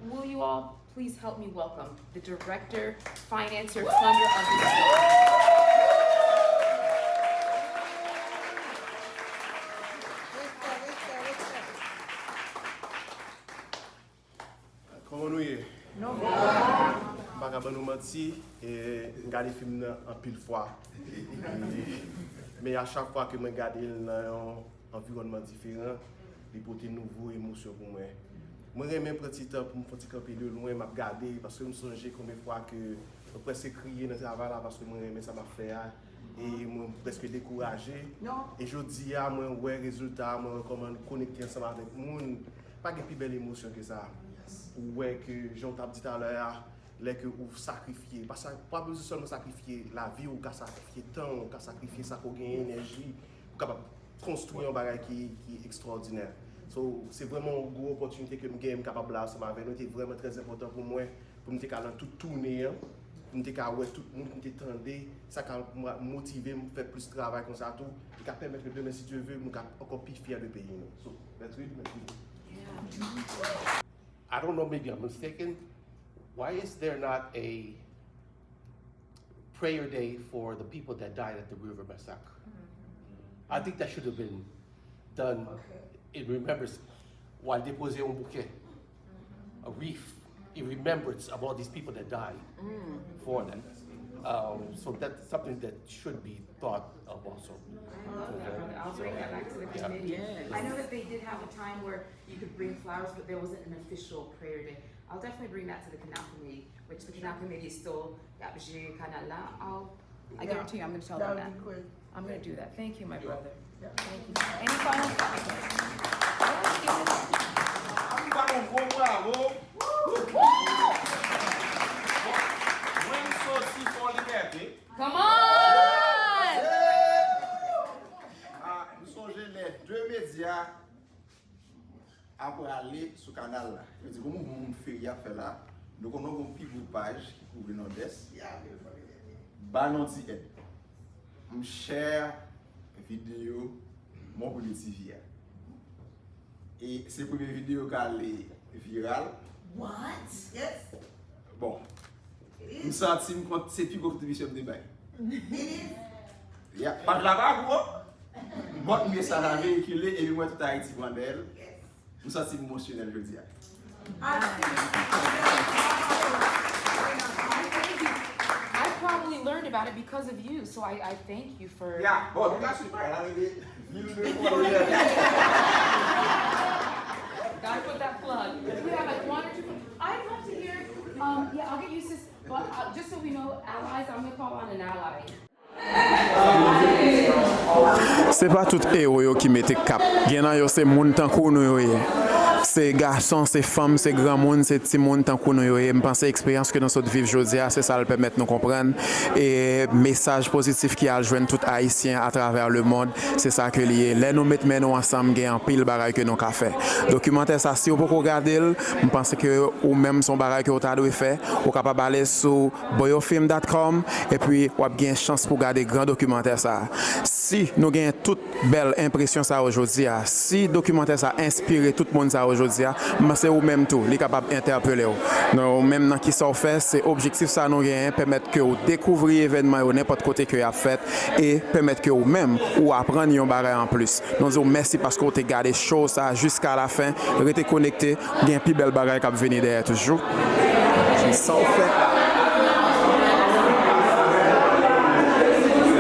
will you all please help me welcome the director, financier, funder of this. Kòman nou ye? M pa ka ban nou manti, e, m gade fim nan anpil fwa. E, men a chak fwa ke mwen gade l nan yon anviwònman diferan, li pote nouvo emosyon pou mwen. Mwen renmen pran ti tan pou m fè ti kanpe de lwen, m ap gade, paske m sonje konbyen fwa ke mwen prèske kriye nan travay la, paske mwen renmen sa m ap fè a, e mwen prèske dekouraje. E jodi a, mwen wè rezilta a, mwen wè kòman l konekte ansanm avèk moun. Pa gen pi bèl emosyon ke sa. Ou wè ke, jan w t ap di talè a, lè ke ou sakrifye, pa sa, pa bezwen sèlman sakrifye lavi w, ou ka sakrifye tan w, ou ka sakrifye sa ke w genyen, enèji, ou kapab konstwi yon bagay ki, ki ekstwòdinè. So, se vrèman yon gwo opòtinite ke m genyen, m kapab la ansanm avè nou. Li te vrèman trè enpòtan pou mwen, pou m te ka nan tout toune an, pou m te ka wè tout moun, pou m te tande, sa ka mo-, motive m fè plis travay konsa tou, e ka pèmèt ke demen, si Dye ve, nou ka ankò pi fyè de peyi nou. So, Gertrude, mèsi. I don't know, maybe I'm mistaken. Why is there not a prayer day for the people that died at the River Massacre? I think that should have been done in remembrance. Why depoze yon bouke, a wreath, in remembrance of all these people that died for them. Um, so that's something that should be thought of also. I love that, brother. I'll bring that back to the committee. I know that they did have a time where you could bring flowers, but there wasn't an official prayer day. I'll definitely bring that to the canal committee, which the canal committee is still, y ap jere kanal la. I'll, I guarantee you, I'm gonna tell them that. That would be great. I'm gonna do that. Thank you, my brother. Thank you. Any final thoughts? Ann ba yon gwo bravo. Mwen m soti Fò Libète. Come on! Ah, m sonje lè de medya a prale sou kanal la. Yo di, gon mouvman moun feri ap fè la. Nou konnen gon pi gwo paj ki kouvri Nòdès. Ba nou ti èd. M share videyo Mon Premye T V a. E se premye videyo k ale viral. What? Yes. Bon. M santi m kont se pi gwo kontribisyon m te bay. Ya, paj la pa gwo. But m gen sa la veyikile, epi m wè tout Ayiti pran dèyè l. M santi m emosyonèl jodi a. I probably learned about it because of you, so I, I thank you for. Ya, bon, nou ka swiv bagay la, rele mil de followers. Gotta put that plug. If we have, like, one or two, I'd love to hear, um, yeah, I'll get you, sis, but, uh, just so we know, allies, I'm gonna call on an ally. Se pa tout ewo yo ki mete kap. Gen nan yo se moun tankou nou yo ye. Se gason, se fanm, se granmoun, se timoun tankou nou yo ye. M panse eksperyans ke nou sot viv jodi a, se sa l pèmèt nou konprann. E mesaj pozitif ki al jwenn tout Ayisyen atravè lemond, se sa ke li ye. Lè nou met men nou ansanm, gen anpil bagay ke nou ka fè. Dokimantè sa, si w poko gade l, m panse ke ou menm se yon bagay ke w ta dwe fè. Ou kapab ale sou boyofilm dot com epi w ap gen chans pou gade gran dokimantè sa. Si nou gen tout bèl enpresyon sa yo jodi a, si dokimantè sa enspire tout moun sa yo jodi a, m panse ou menm tou, li kapab entèpele w. Non, ou menm nan kisa w fè, se objektif sa nou genyen, pèmèt ke w dekouvri evènman yo nenpòt kote ke y ap fèt e pèmèt ke ou menm ou aprann yon bagay anplis. Nou di w mèsi paske w te gade show sa jiska la fen. Rete konekte, gen pi bèl bagay k ap vini dèyè toujou. Kisa w fè?